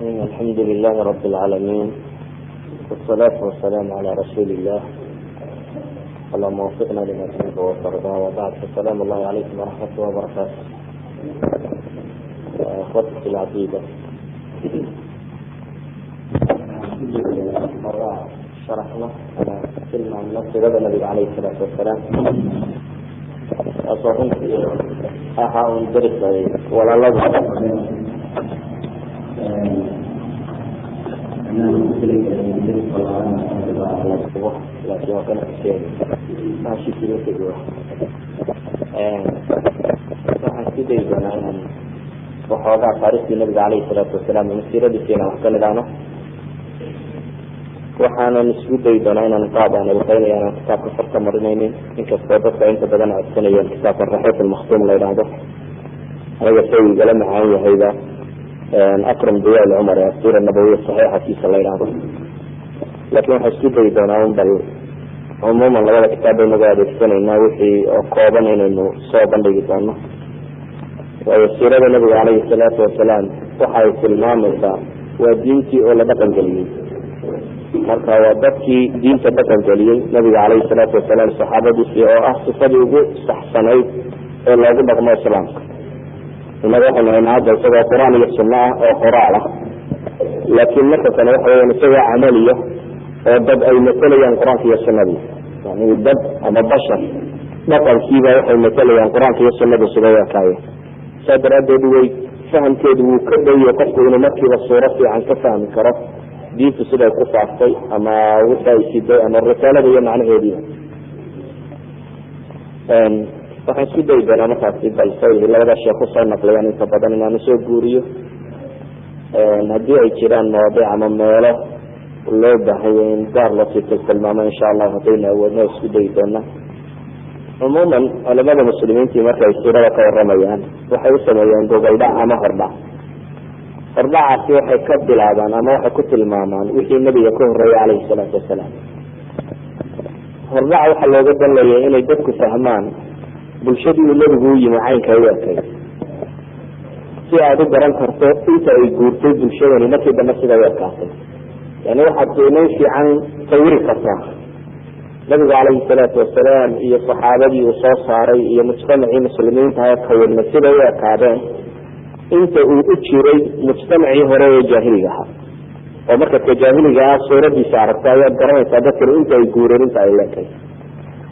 الرحيم. الحمد لله رب العالمين، والصلاة والسلام على رسول الله. اللهم وفقنا لما تحب وترضى، وبعد، فالسلام الله عليكم ورحمة الله وبركاته. أخوتي العزيزة، مرة شرحنا كلمة من سيرة النبي عليه الصلاة والسلام taasoo runtii ahaa un daris ay walaaladu laakiin waa kana waxaan isku dayi doonaa inaan waxoogaa taariikhdii nabiga caleyhi salaatu wasalaam ama siiradiisa inaan wax ka nidhaano. Waxaanan isku dayi doonaa inaan qaab aan ilqeynaya inaan kitaabka farka marinaynin, inkastoo dadka inta badan codsanayeen kitaabka Raxiiq Almakhtuum la yidhaahdo. Aniga say igala macaan yahayba Akram Diya Alcumar ee Asiira Nabawiya saxiixa kiisa la yidhaahdo, laakiin waxaan isku dayi doonaa un bal cumuuman labada kitaab baynagu adeegsanaynaa wixii oo kooban inaynu soo bandhigi doono, waayo siirada nabiga caleyhi salaatu wasalaam waxa ay tilmaamaysaa waa diintii oo la dhaqan geliyey. Marka waa dadkii diinta dhaqan geliyey, nabiga caleyhi salaatu wasalaam, saxaabadiisii, oo ah sifadii ugu saxsanayd ee loogu dhaqmo islaamka. Inaga waxaynu haynaa hadda isagoo Qur-aan iyo sunno ah oo qoraal ah, laakiin marka kale waxa weyan isagoo camaliya oo dad ay matelayaan Qur-aanka iyo sunadii, yani dad ama bashar dhaqankiiba waxay matelayaan Qur-aanka iyo sunadu siday ekaayeen. Saa daraaddeed way fahamkeedu wuu ka dhowyahay qofku inuu markiiba suuro fiican ka fahmi karo diintu siday ku faaftay ama wixi ay siday ama risaalada iyo macnaheediiba. Waxaan isku dayi doonaa markaasi bal say labada sheekh usoo naqliyaan inta badan inaanu soo guuriyo. Haddii ay jiraan mawaadiic ama meelo loo baahanya in gaar loosii tiltilmaamo, insha Allahu haddaynu awoodno isku dayi doonaa. Cumuuman culamada muslimiintii markay siirada ka waramayaan waxay u sameeyeen gogoldhac ama hordhac. Hordhacaasi waxay ka bilaabaan ama waxay ku tilmaamaan wixii nabiga ka horreeyay calayhi salaatu wasalaam. Hordhaca waxaa looga dan leeyahay inay dadku fahmaan bulshadii uu nebigu u yimi caynka u ekay, si aada u garan karto inta ay guurtay bulshadani markii dambe sida u ekaatay. Yani waxaad qiimeyn fiican sawiri kartaa nabigu calayhi salaatu wasalaam iyo saxaabadii uu soo saaray iyo mujtamacii muslimiinta ee kawirna siday u ekaadeen inta uu u jiray mujtamacii hore ee jaahiliga ahaa. Oo marka ka jaahiliga ah suuradiisa aragto ayaad garanaysaa dadkani inta ay guureen inta ay leekay.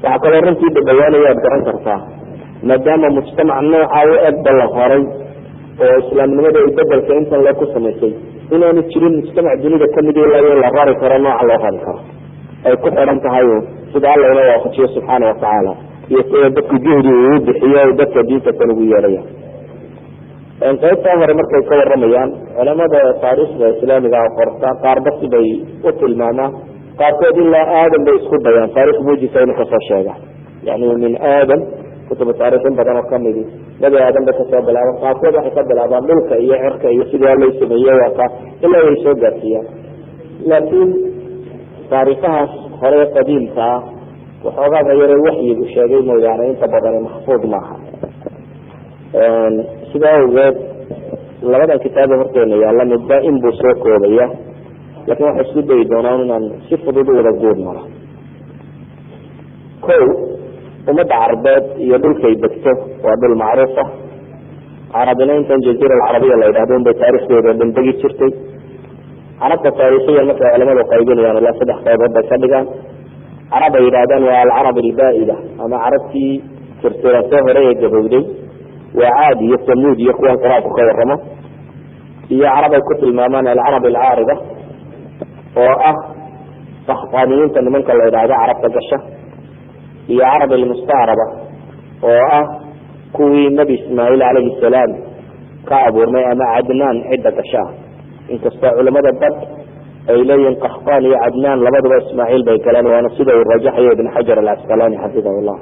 Waxaa kaloo runtii dhadhawaanayaad garan kartaa, maadaama mujtamac nooca u egba la horay oo islaamnimada ay bedelka intan lee ku samaysay, inaanu jirin mujtamac dunida kamid ilaa in la rari karo nooca loo rari karo. Ay ku xiran tahay sida Alla ina waafajiyo subxaana watacaala iyo sida dadku juhdi uu bixiyo dadka diinta kan ugu yeedhaya. Qaybtaa hore markay ka waramayaan culamada taariikhda islaamiga qorta, qaarba sibay u tilmaamaan. Qaarkood ilaa Aadam bay isku dayaan taarikh muujisa inuu kasoo sheega, yani min Aadam. Kutubu taarikh in badan oo kamidi Nebi Aadam bay kasoo bilaabaan. Qaarkood waxay ka bilaabaan dhulka iyo cirka iyo sidii Alla sameeyey, waa ka ilaa ay soo gaarsiiyaan. Laakiin taariikhahaas hore qadiimka ah waxoogaaba yare waxyigu sheegay mooyaane inta badani maxfuud maaha. Sidaa awgeed labadan kitaaba horteena yaalla midba in buu soo koobaya, lakin waxay isku dayi doonaan inaan si fudud u wada guud maro. Ko ummadda Carabeed iyo dhulkay degto waa dhul macruufa. Carabina intan Jaziira Alcarabiya la yidhahdo un bay taarikhdeeda dhan degi jirtay. Carabta taariikhiyan markay culamadu qaybinayaan ilaa saddex qaybood bay ka dhigaan. Carab ay yidhahdaan waa alcarab albaa-ida ama carabtii tirtirantee hore ee gabowday, waa Caad iyo Samuud iyo kuwan Qur-aanku ka waramo, iyo carab ay ku tilmaamaan alcarab alcaariba oo ah Qaxtaaniyiinta nimanka la yidhaahdo carabta gasha, iyo carab almustacaraba oo ah kuwii Nebi Ismaaciil calayhi salaam ka abuurmay ama Cadnaan cidda gasha ah, inkastoo culamada bad ay leeyihiin Qaxtaan iyo Cadnaan labaduba Ismaaciil bay galeen, waana sida uu rajaxayo Ibn Xajar Alcasqalaani xafidahu Llah,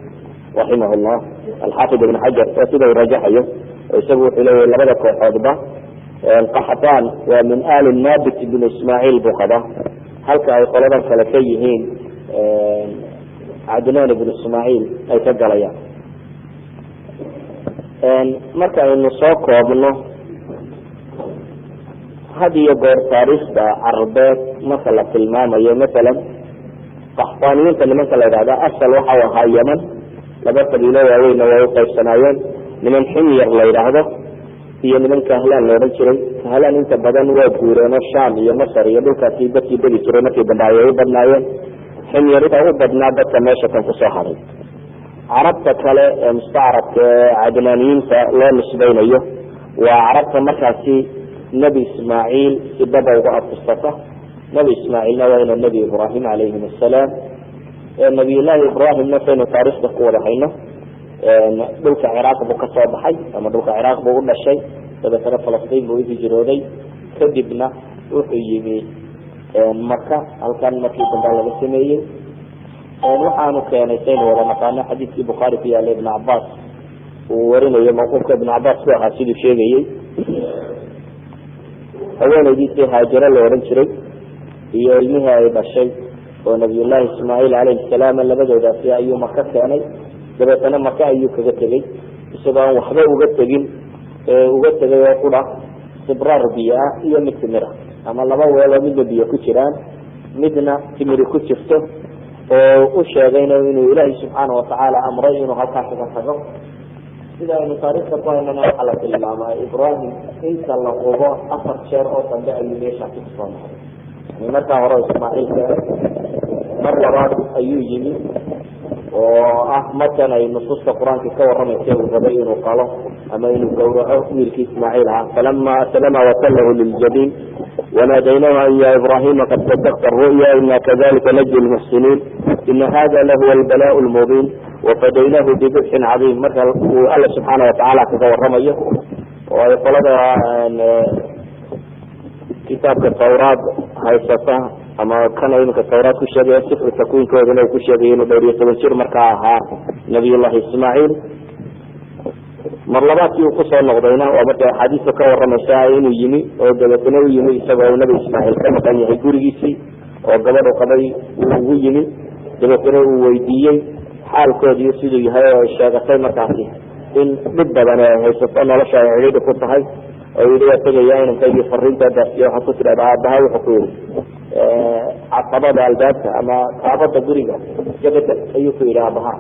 raximah Llah. Alxaafid Ibn Xajar waa sida uu rajaxayo, oo isagu wuxuu leeyahay labada kooxoodba Qaxtaan waa min ali Nabit ibn Ismaaciil buu qabaa, halka ay qoladan kale ka yihiin Cadnaan ibn Ismaaciil ay ka galayaan. Marka aynu soo koobno Had iyo goor taariikhda carbeed marka la tilmaamayo, masalan Qaxtaaniyiinta nimanka la yidhahda, asal waxau ahaa Yeman, laba qabiilo waaweynna way uqaybsanaayeen: niman Ximyar la yidhaahdo iyo niman Kahlaan la odhan jiray. Kahlaan inta badan waa guureenoo Sham iyo Masar iyo dhulkaasi dadkii degi jiray markii dambe ayay u badnaayeen. Ximyar u badnaa dadka meesha kan kusoo haray. Carabta kale ee mustacrabka ee Cadnaaniyiinta loo nisbaynayo waa carabta markaasi Nebi Ismaaciil si dhaba uga abtirsata. Nebi Ismaaciilna waa ina Nebi Ibrahim calayhim assalaam. Nabiyullaahi Ibrahimna, saynu taariikhda ku wada hayno, dhulka Ciraaq buu kasoo baxay ama dhulka Ciraaq buu u dhashay, dabeetana Falastiin buu uhijrooday, kadibna wuxuu yimi Maka, halkan markii dambe laga sameeyey. Waxaanu keenay, saynu wada naqaano, xadiidkii Bukhaari ku yaallay, Ibn Cabaas uu warinayo, mawquufka Ibn Cabaas ku ahaa siduu sheegayey, haweenaydiisii Haajaro la odhan jiray iyo ilmihii ay dhashay oo Nabiyullaahi Ismaaciil calayhi salaam, labadoodaasi ayuu Maka keenay. Dabeetana Maka ayuu kaga tegey isagoo aan waxba uga tegin, uga tegay oo qura sibraar biyo ah iyo mid timira, ama laba weeloo midna biyo ku jiraan, midna timiri ku jirto, oo u sheegayna inuu Ilaahay subxaana watacaala amray inuu halkaa kaga tago. Sida aynu taariikhda ku haynana, waxaa la tilmaamaa Ibrahim inta la hubo 4 jeer oo dambe ayuu meeshaasi kusoo noqday. Yani markaa hore Ismaaciil keenay, mar labaad ayuu yimi oo ah markan ay nusuusta Qur-aanka ka waramaysa uu rabay inuu qalo ama inuu gawraco wiilkii Ismaaciil ahaa, falama aslama watallahu liljabiin wanaadaynaahu an ya Ibrahima qad sadaqta ru'ya ina kadalika najzi lmuxsiniin ina hada lahuwa albalaء lmubiin wafadaynaahu bidibxin cadiim. Marka uu Alla subxaana watacaala kaga waramayo oo ay qolada kitaabka Tawraad haysata ama kana iminka Tawraad ku sheegaya, sifru takwiinkoodana uu ku sheegaya inuu dhowr iyo toban jir markaa ahaa Nabiyullahi Ismaaciil. Mar labaadkii uu kusoo noqdayna waa markay axaadiista ka waramaysa inuu yimi oo dabeetna u yimi isagoo Nabi Ismaaciil ka maqan yahay gurigiisii oo gabadhu qabay uu ugu yimi, dabeetna uu weydiiyey xaalkoodiiyo siduu yahay, oo ay sheegatay markaasi in dhib badan ay haysato, nolosha ay cidhiidhi ku tahay, oo yidhi: "Waa tegaya, inankaygii fariintaa gaarsiiya, waxaad ku tidhahda aabaha wuxuu ku yidhi caqabada albaabka ama kaabada guriga iska bedel," ayuu ku yidhi aabaha.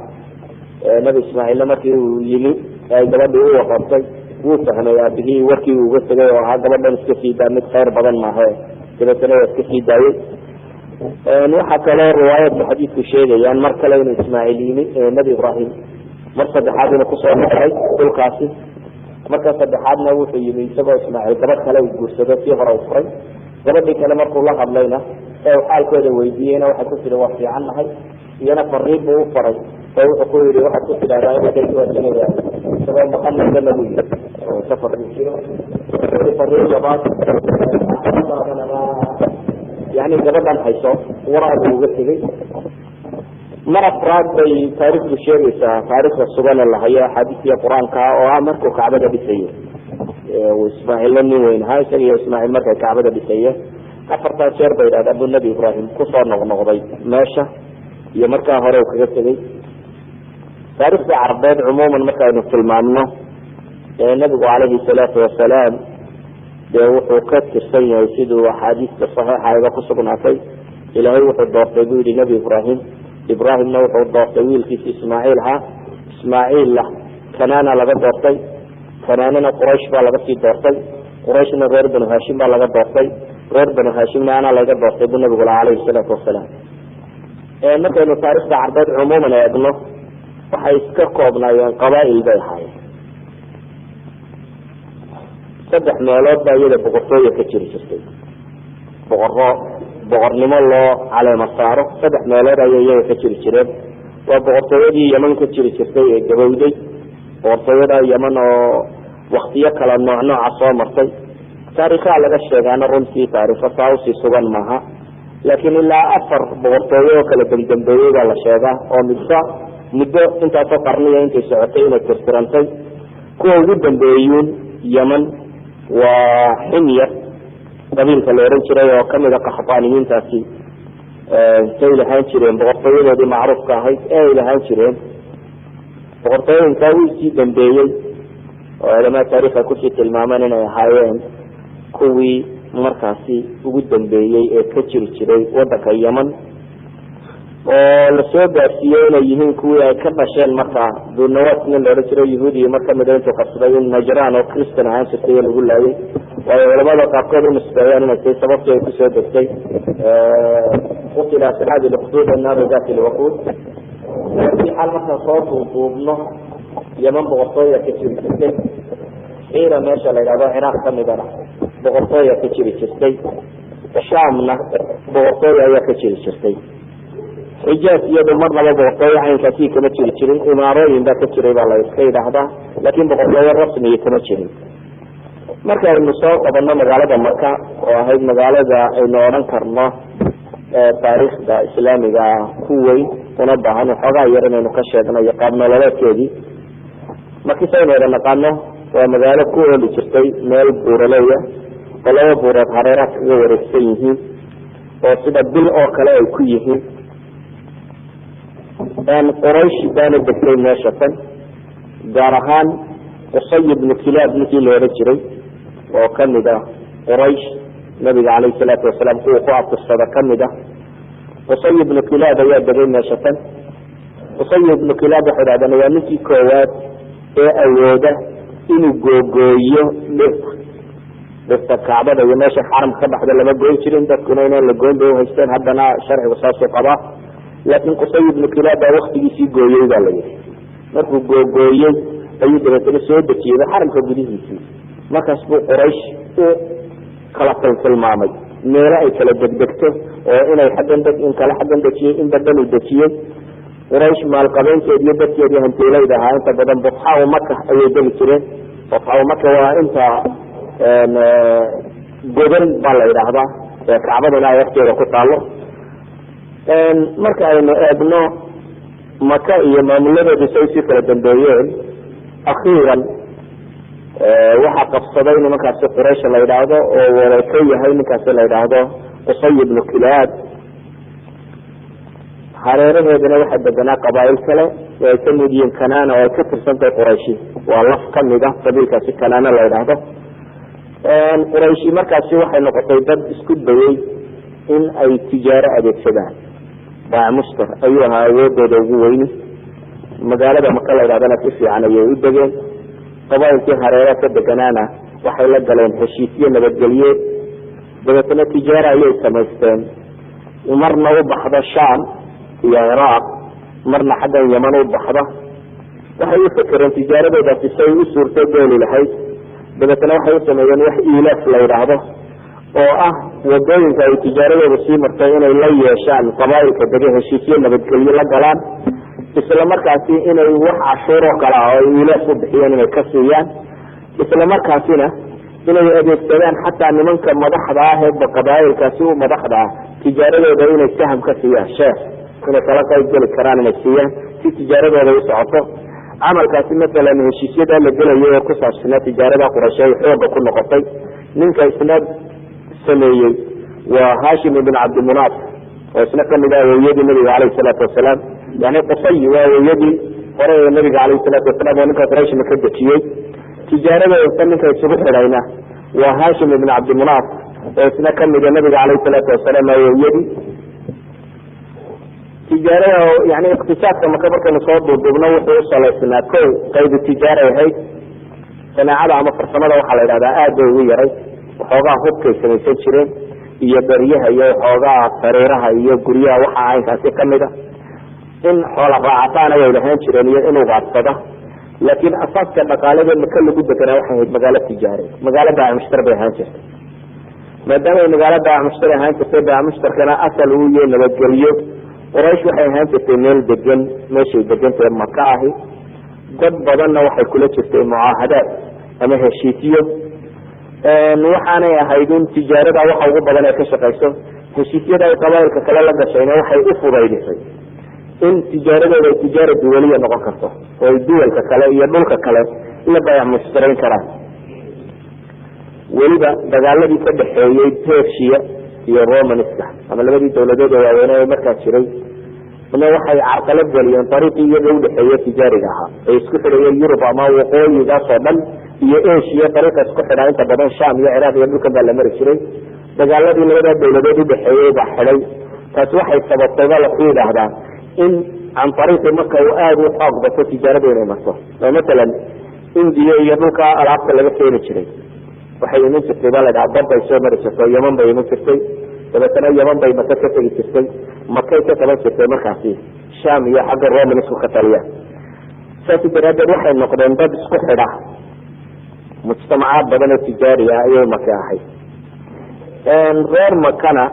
Nabi Ismaaciilna markii uu yimi ay gabadhii u warantay, wuu fahmay aabihii warkii uu uga tegay oo ahaa gabadhan iska sii daa, mid khayr badan maahe. Dabeetana waa iska sii daayey. Waxaa kaloo riwaayadka xadiidku sheegayaan mar kale inuu Ismaaciil yimi, Nabi Ibrahim mar saddexaad inuu kusoo noqday dhulkaasi. Marka saddexaadna wuxuu yimi isagoo Ismaaciil gabadh kale uu guursado, sii hore u furay. Gabadhii kale markuu la hadlayna ee uu xaalkooda weydiiyeyna, waxay ku tihi: "Waa fiican nahay." Iyana fariin buu u faray oo wuxuu ku yihi: "Waxaad ku tidhahdaa inankaygi waa tegaya isagoo maqan lagu yiri oo safar uu jiro." Fariin labaad ama yani gabadhan hayso waraa buu uga tegey. Mar afraad bay taariikhdu sheegaysaa, taariikhda sugan ee lahayo, axaadiistiya Qur-aanka, oo ah markuu Kacbada dhisayey, Ismaaciilla nin weyn ahaa, isaga iyo Ismaaciil markay Kacbada dhisayeen. Afartaa jeer bay yidhahdaan buu Nebi Ibrahim kusoo noqnoqday meesha iyo markaa hore uu kaga tegey. Taariikhda carbeed cumuuman markaaynu tilmaamno, nebigu calayhi salaatu wasalaam dee wuxuu ka tirsan yahay, siduu axaadiista saxiixa ku sugnaatay, Ilaahay wuxuu doortay buu yihi Nebi Ibrahim, Ibrahimna wuxuu doortay wiilkiisa Ismaaciil ahaa, Ismaaciilla Kanaana laga doortay, Kanaanana Quraysh baa laga sii doortay, Qurayshna reer Banu Hashim baa laga doortay, reer Banu Hashimna anaa laga doortay buu nabigu laha calayhi salaatu wasalaam. Markaynu taariikhda carbeed cumuuman eegno, waxay iska koobnaayeen qabaail bay ahaayeen. Saddex meelood baa iyada boqortooya ka jiri jirtay, boqoro boqornimo loo caleema saaro saddex meelood ayay iyaga ka jiri jireen. Waa boqortooyadii Yeman ka jiri jirtay ee gabowday, boqortooyada Yeman oo waktiyo kala nooc nooca soo martay. Taariikhaha laga sheegaana runtii taariikho saa usii sugan maaha, laakiin ilaa afar boqortooyo oo kala damdambeeyey baa la sheegaa, oo midba muddo intaasoo qarniya intay socotay inay tirtirantay. Kuwa ugu dambeeyuun Yeman waa Ximyar qabiilka la ohan jiray oo kamida Qaxtaaniyiintaasi, say lahaan jireen boqortooyadoodii macruufka ahayd ee ay lahaan jireen. Boqortooyinkaa wii sii dambeeyey oo culamaa taarikha kusii tilmaameen inay ahaayeen kuwii Markaasi ugu dambeeyey ee ka jiri jiray wadanka Yemen, oo lasoo gaarsiiyey inay yihiin kuwii ay ka dhasheen markaa Dunawas, nin la odhan jiray Yahuudiya mar kamida intuu qabsaday in Najran oo Christian ahaan jirtay lagu laayay. Waayo culamada qaarkood u nisbeeyaan inay tahay sababtii ay kusoo degtay "قتل أصحاب الأخدود النار ذات الوقود". Si xaal markaan soo duuduubno, Yeman boqortooya ka jiri jirtay, Xiira meesha la yidhahdo Ciraaq kamidana boqortooya ka jiri jirtay, Shaamna boqortooya ayaa ka jiri jirtay. Xijaaz iyadu marnaba boqortooyo caynkaasi kama jiri jirin. Imaarooyin baa ka jiray baa la iska yidhaahdaa, laakin boqortooyo rasmiya kama jirin. Marka aynu soo qabano magaalada Maka, oo ahayd magaalada aynu odhan karno taariikhda islaamiga ku weyn, una baahan waxoogaa yar inaynu ka sheegno iyo qaab nololeedkeedii. Markiis aynu wada naqaano, waa magaalo ku ooli jirtay meel buuraleya oo laba buurood hareeraha kaga wareegsan yihiin, oo sida bil oo kale ay ku yihiin. Quraysh baana degtay meesha tan, gaar ahaan Qusay ibnu Kilaab ninkii la odhan jiray, oo kamid ah Quraysh, Nabiga caleyhi salaatu wasalaam kuwa ku abtirsada kamid ah. Qusay ibnu Kilaab ayaa degay meesha tan. Qusay ibnu Kilaab waxay dhahdeen waa ninkii koowaad ee awooda inuu googooyo dhirta. Dhirta Kacbada iyo meesha xaramka ka baxda lama goyn jirin, dadkuna inaan la goyn bay uhaysteen, haddana sharcigu saasuu qabaa. Laakin Qusay ibnu Kilaab baa waktigiisii gooyey baa la yihi. Markuu googooyey ayuu dabeetana soo dejiyeyba xaramka gudihiisii. Markaas buu Quraysh u kala tiltilmaamay meelo ay kala degdegto, oo inay xaggan deg, in kale xaggan dejiyey, in badan uu dejiyey. Quraysh maalqabeynteed iyo dadkeedii hantiilayda ahaa inta badan Butxaa Maka ayay degi jireen. Butxaa Maka waa inta godan baa la yidhaahdaa ee Kacbaduna ay agteeda ku taalo. Marka aynu eegno Maka iyo maamuladeedu say usii kala dambeeyeen, akhiiran waxaa qabsaday nimankaasi Quraysh la yidhaahdo, oo wada ka yahay ninkaasi la yidhaahdo Qusay ibnu Kilaab. Hareeraheedana waxaa deganaa qabaail kale oo ay kamid yihiin Kanana, oo ay ka tirsantahay Qurayshi. Waa laf kamid a qabiilkaasi Kanana la yidhaahdo. Qurayshi markaasi waxay noqotay dad isku dayey in ay tijaaro adeegsadaan. Baacmushtar ayuu ahaa awoodooda ugu weyni. Magaalada Maka la yidhahdana si fiican ayay u degeen. Qabailkii hareera ka deganaana waxay la galeen heshiisyo nabadgelyeed. Dabeetana tijaaro ayay samaysteen, marna u baxda Sham iyo Ciraaq, marna xaggan Yeman u baxda. Waxay u fekereen tijaaradoodaasi say u suurto gooli lahayd. Dabeetana waxay u sameeyeen wax ilaaf la yidhaahdo, oo ah wadooyinka ay tijaaradooda sii martay inay la yeeshaan qabaailka dege heshiisyo nabadgelyo la galaan, isla markaasi inay wax cashuuroo kale ah oo ay ilaaf u bixiyeen inay ka siiyaan, isla markaasina inay adeegsadaan xataa nimanka madaxda ah ee qabaailkaasi u madaxda ah, tijaaradooda inay saham ka siiyaan, share inay kala qayb geli karaan inay siiyaan, si tijaaradooda u socoto. Camalkaasi, masalan heshiisyada la gelayo ee ku saabsanaa tijaarada Quraysh ay xooga ku noqotay, ninka isna sameeyey waa Hashim ibn Cabdimunaaf, oo isna kamid ah awowyadii Nabiga caleyhi salaatu wasalaam. Yani Qusay waa awowyadii hore ee Nabiga caleyhi salaatu wasalaam, oo ninka Qurayshna ka dejiyey tijaaradooda. Ninka isugu xidhayna waa Hashim ibn Cabdimunaaf, oo isna kamida Nabiga caleyhi salaatu wasalaam awowyadii. Tijaarada, yani iqtisaadka Maka markaynu soo duuduubno, wuxuu usalaysnaa ko qaybu tijaaray ahayd. Sanaacada ama farsamada waxaa la yidhahdaa aad bay ugu yaray. Waxoogaa hubkay samaysan jireen iyo beryaha iyo waxoogaa sariiraha iyo guryaha, waxa caynkaasi kamida. In xoola raacataana way lahaan jireen iyo in ugaadsada, laakiin asaaska dhaqaalada Maka lagu deganaa waxay ahayd magaalo tijaareed, magaalo baac mushtar bay ahaan jirtay. Maadaama ay magaalo baac mushtari ahaan jirtay, baac mushtarkana asal uu yahay nabadgelyo, Quraysh waxay ahaan jirtay meel degan. Meeshay degantahe Maka ahi, dad badanna waxay kula jirtay mucaahadaad ama heshiisyo. Waxaanay ahayd un tijaarada waxa ugu badan ee ka shaqayso. Heshiisyada ay qabailka kale la gashayna waxay u fudaydisay in tijaaradooda ay tijaara duwaliya noqon karto, oo ay duwalka kale iyo dhulka kale la baayac mushtarayn karaan. Weliba dagaaladii ka dhexeeyey Persia iyo Romanska, ama labadii dawladood ee waaweyne ee markaa jiray, na waxay carqalad geliyeen ariiqii iyaga udhexeeye tijaariga ahaa ee isku xidhayeen Yurub ama waqooyigaas oo dhan Iyo Asia dariiqa isku xidhaa inta badan Sham iyo Ciraaq iyo dhulkan baa la mari jiray. Dagaaladii labadaa dawladood udhexeeyey baa xidhay. Taasi waxay sababtay baa laku yidhaahdaa in can ariiqi marka uu aada u xoog bato tijaarada inay marto. Oo matalan Indiya iyo dhulka alaabta laga keeni jiray waxay iman jirtay baa la dhaha bad bay soo mari jirtay, Yaman bay iman jirtay, dabeetana Yaman bay Maka ka tegi jirtay, Makay ka qaban jirtay markaasi Sham iyo xagga Romanisku ka taliyaan. Saas daraadeed waxay noqdeen dad isku xidha mujtamacaad badan oo tijaari ah ayay Maka ahayd. Reer Makana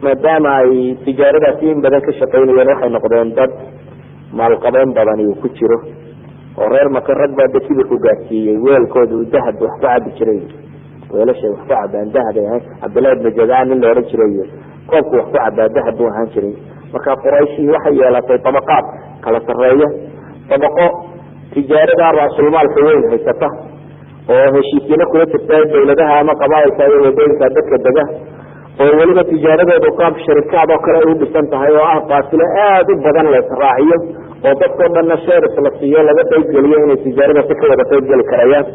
maadaama ay tijaaradaasi in badan ka shaqaynayeen, waxay noqdeen dad maalqabeen badani uu ku jiro. Oo reer Maka rag baa de kibirku gaadsiiyey, weelkooda uu dahab wax ku cabi jiray, weelashay wax ku cabaan dahab ay ahayn. Cabdillahi ibnu Jadaan nin la ohan jiray koobku wax ku cabaa dahab buu ahaan jiray. Marka Qurayshi waxay yeelatay dabaqaad kala sarreeya, dabaqo tijaarada raasulmaalka weyn haysata oo heshiisyana kula jirta dawladaha ama qabaailka iyo wadooyinka dadka dega, oo weliba tijaaradoodu qaab sharikaad oo kale ay u dhisan tahay, oo ah qaafilo aada u badan la israaciyo oo dadkao dhanna shares la siiyo, laga qaybgeliyo inay tijaarada si ka wada qaybgeli karayaan,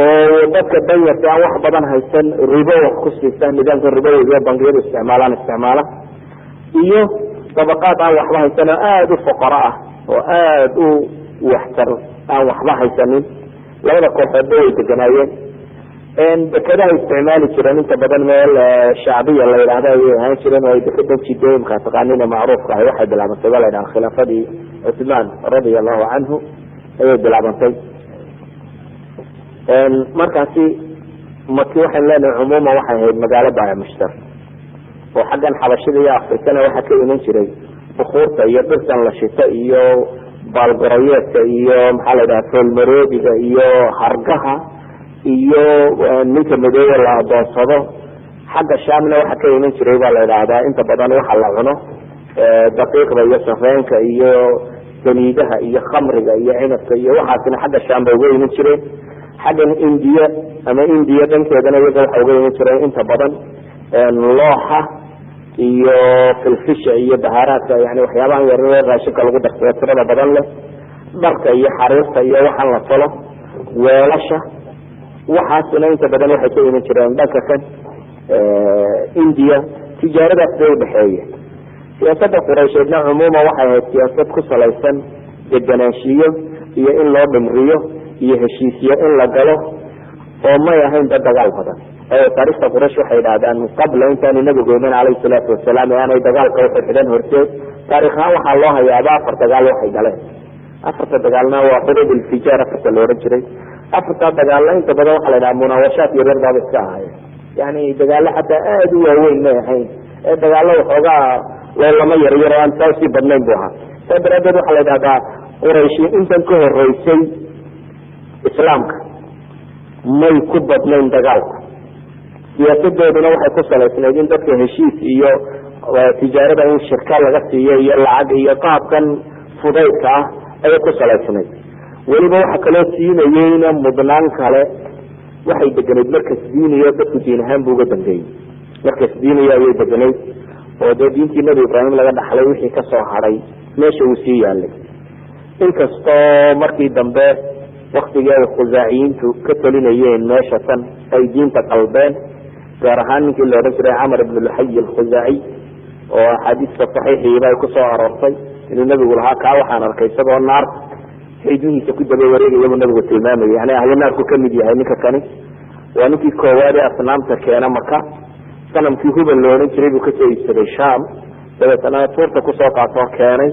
oo dadka danyarta aan wax badan haysan ribo wax ku siisa, nidaamka ribowiga bangiyadu isticmaalaan isticmaala, iyo dabaqaad aan waxba haysan oo aada u foqoro ah oo aada u waxtar aan waxba haysanin. Labada kooxoodba way deganaayeen. Dekadaha isticmaali jireen inta badan meel shacbiya la yidhaahdo ayay ahaan jireen, oo ay dekedan Jiddo imkaa taqaanina macruufka ahay. Waxay bilaabantay ba la yidhaha khilaafadii Cuthmaan radia allahu canhu ayay bilaabantay. Markaasi Maki waxaynu leenahay cumuuman waxay ahayd magaalo baayac mushtar, oo xaggan Xabashida iyo Afrikana waxaa ka iman jiray bukuurta iyo dhirtan la shito iyo baalgoroyeedka iyo maxaa la yidhaha foolmaroodiga iyo hargaha iyo ninka madooba la adoonsado. Xagga Shamna waxaa ka iman jiray baa la yidhaahdaa inta badan waxa la cuno, daqiiqda iyo sareenka iyo saliidaha iyo khamriga iyo cinabka iyo waxaasina xagga Sham bay uga iman jireen. Xaggan Indiya ama Indiya dhankeedana iyaga waxa uga iman jireen inta badan looxa iyo filfisha iyo bahaaraadka, yani waxyaabahan yaryar raashinka lagu darsado tirada badan leh, dharka iyo xariirta iyo waxaan la tolo, weelasha, waxaasina inta badan waxay ka iman jireen dhanka kan India. Tijaaradaas bay udhexeeya. Siyaasadda Quraysheedna cumuuman waxay ahayd siyaasad ku salaysan deganaanshiyo iyo in loo dhimriyo iyo heshiisyo in la galo, oo may ahayn dad dagaal badan. Taarikhta Quraysh waxay idhahdaan qabla intaanu nabigu iman calayhi salaatu wasalaam ee aanay dagaalka uxidxidhan horteed, taarikh ahaan waxaa loo hayaaba 4 dagaal waxay galeen. 4ta dagaalna waa xuruub ilfijaar afarta la ohan jiray. 4ta dagaalna inta badan waxaa la yidhaha munaawashaat yaryar baaba iska ahaayeen, yani dagaalo xataa aada u waaweyn may ahayn, ee dagaalo waxoogaa loolama yaryar oo aan saa usii badnayn bu ahaa. Saa daraadeed waxaa la yidhahdaa Qurayshi intan ka horeysay islaamka may ku badnayn dagaalku. Siyaasadooduna waxay ku salaysnayd in dadka heshiis iyo tijaarada in shirka laga siiyo iyo lacag iyo qaabkan fudaydka ah ayay ku salaysnayd. Weliba waxa kaloo siinayeyna mudnaan kale, waxay deganayd markas diiniyo, dadku diin ahaan bu uga dambeeyey. Markas diiniyo ayay deganayd, oo dee diintii Nebi Ibraahim laga dhaxlay wixii kasoo hadhay meesha uu sii yaalay, inkastoo markii dambe waktigii ay khusaaciyiintu ka talinayeen meesha tan ay diinta qalbeen, gaar ahaan ninkii la odhan jiray Camar ibn Luxay alkhusaaciy, oo axaadiista saxiixiiba ay kusoo aroortay inuu nabigu lahaa kaa waxaan arkay isagoo naarta xidihiisa ku daba wareegaya buu nabigu tilmaamayay, yani ahlu naarku kamid yahay ninka kani. Waa ninkii koowaad ee asnaamta keena Maka. Sanamkii Hubal la odhan jiray buu kasoo iibsaday Sham, dabeetana tuurta kusoo qaatoo keenay.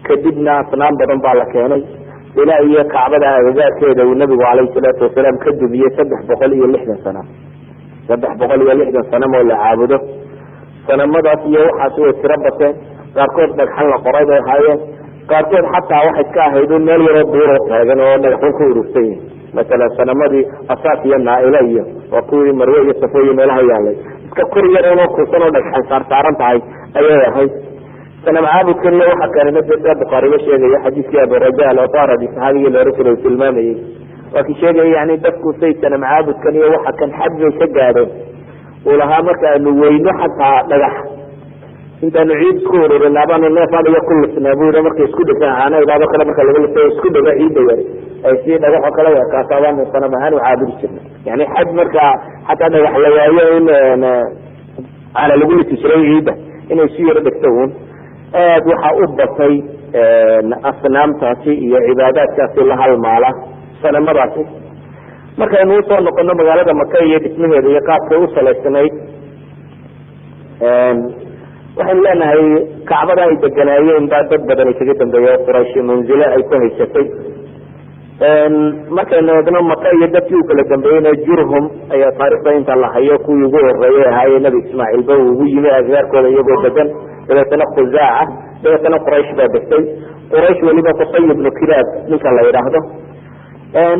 Kadibna asnaam badan baa la keenay ilaa iyo Kacbada agagaarkeeda uu nabigu calayhi salaatu wasalaam ka dumiyey 360 sanam, 360 sanam oo la caabudo. Sanamadaas iyo waxaasi way tiro bateen, qaarkood dhagxan la qoray bay ahaayeen, qaarkood xataa waxay iska ahayd un meel yaroo buuroo taagan oo dhagaxun ku urursan yihin. Masalan sanamadii Asaas iyo Naaila iyo waa kuwii Marwe iyo Safo iyo meelaha yaalay, iska kur yar unoo kuusan oo dhagxan saarsaaran tahay ayay ahayd. Sanam caabudkan iyo waxa keenay sida Bukhaariba sheegaya xadiiskii Aburaja al-Utaradi saxaabigii la ohan jiray uu tilmaamayey, waa kii sheegaya yani dadku say sanam caabudkan iyo waxa kan xad bay ka gaadheen uu lahaa marka aanu weyno xataa dhagax intaanu ciid isku ururinaa baanu neef adhiga ku lisnaa buu yihi. Markay isku dhegaan caana idaado kale marka lagu lisay isku dhega ciidda yari. Ay si dhagaxoo kale u ekaato baanu sanam ahaan u caabudi jirnay. Yani xad markaa xataa dhagax la waayo in caana lagu lisi jiray ciidda inay si yaro dhegto un. Aad waxaa u batay asnaamtaasi iyo cibaadaadkaasi la halmaala sanamadaasi. Markaynu usoo noqono magaalada Maka iyo dhismaheeda iyo qaabkay u salaysnayd, waxaynu leenahay Kacbada ay deganaayeen baa dad badan ay kaga dambeeyey oo Quraysh manzilo ay ku haysatay. Markaynu eegno Maka iyo dadkii u kala dambeeyeyna, Jurhum ayaa taarikhda inta la hayo kuwii ugu horeeyay ahaaye, Nebi Ismaaciil ba ugu yimi agagaarkooda iyagoo degan. Dabeetana Khusaaca, dabeetana Quraysh baa degtay. Quraysh weliba Qusay ibnu Kilaab ninka la yidhaahdo.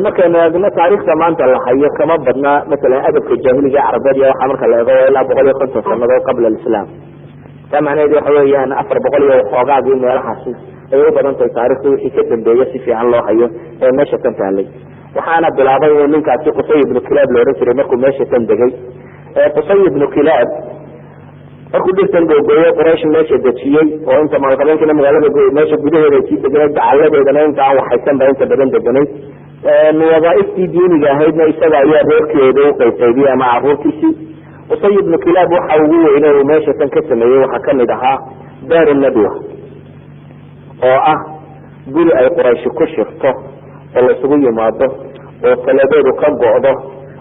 Markaynu eegno taarikhda maanta la hayo, kama badna masalan adabka jaahiliga carabeed iyo waxaa marka la eego waa ilaa 150 sanadood qabla alislaam. Taa macnaheedu waxa weeyaan 400 iyo waxoogaagii meelahaasi ayay u badan tahay taarikhda wixii ka dambeeya si fiican loo hayo ee meesha tan taalay. Waxaana bilaabay inuu ninkaasi Qusay ibnu Kilaab la odhan jiray markuu meesha tan degay. Qusay ibnu Kilaab markuu dhirtan googooyo, Quraysh meesha dejiyey oo inta maalqabeenkiina magaalada meesha gudaheeda ay sii deganayd, dacaladeedana inta aan waxaysan ba inta badan deganayd. Wadaaiftii diiniga ahaydna isaga ayaa reerkeeda u qaybqaybiyey ama caruurtiisii. Qusay ibnu Kilaab waxa ugu weyne uu meesha tan ka sameeyey waxaa kamid ahaa Daaru Nadwa, oo ah guri ay Qurayshi ku shirto oo laisugu yimaado oo taladeedu ka go'do.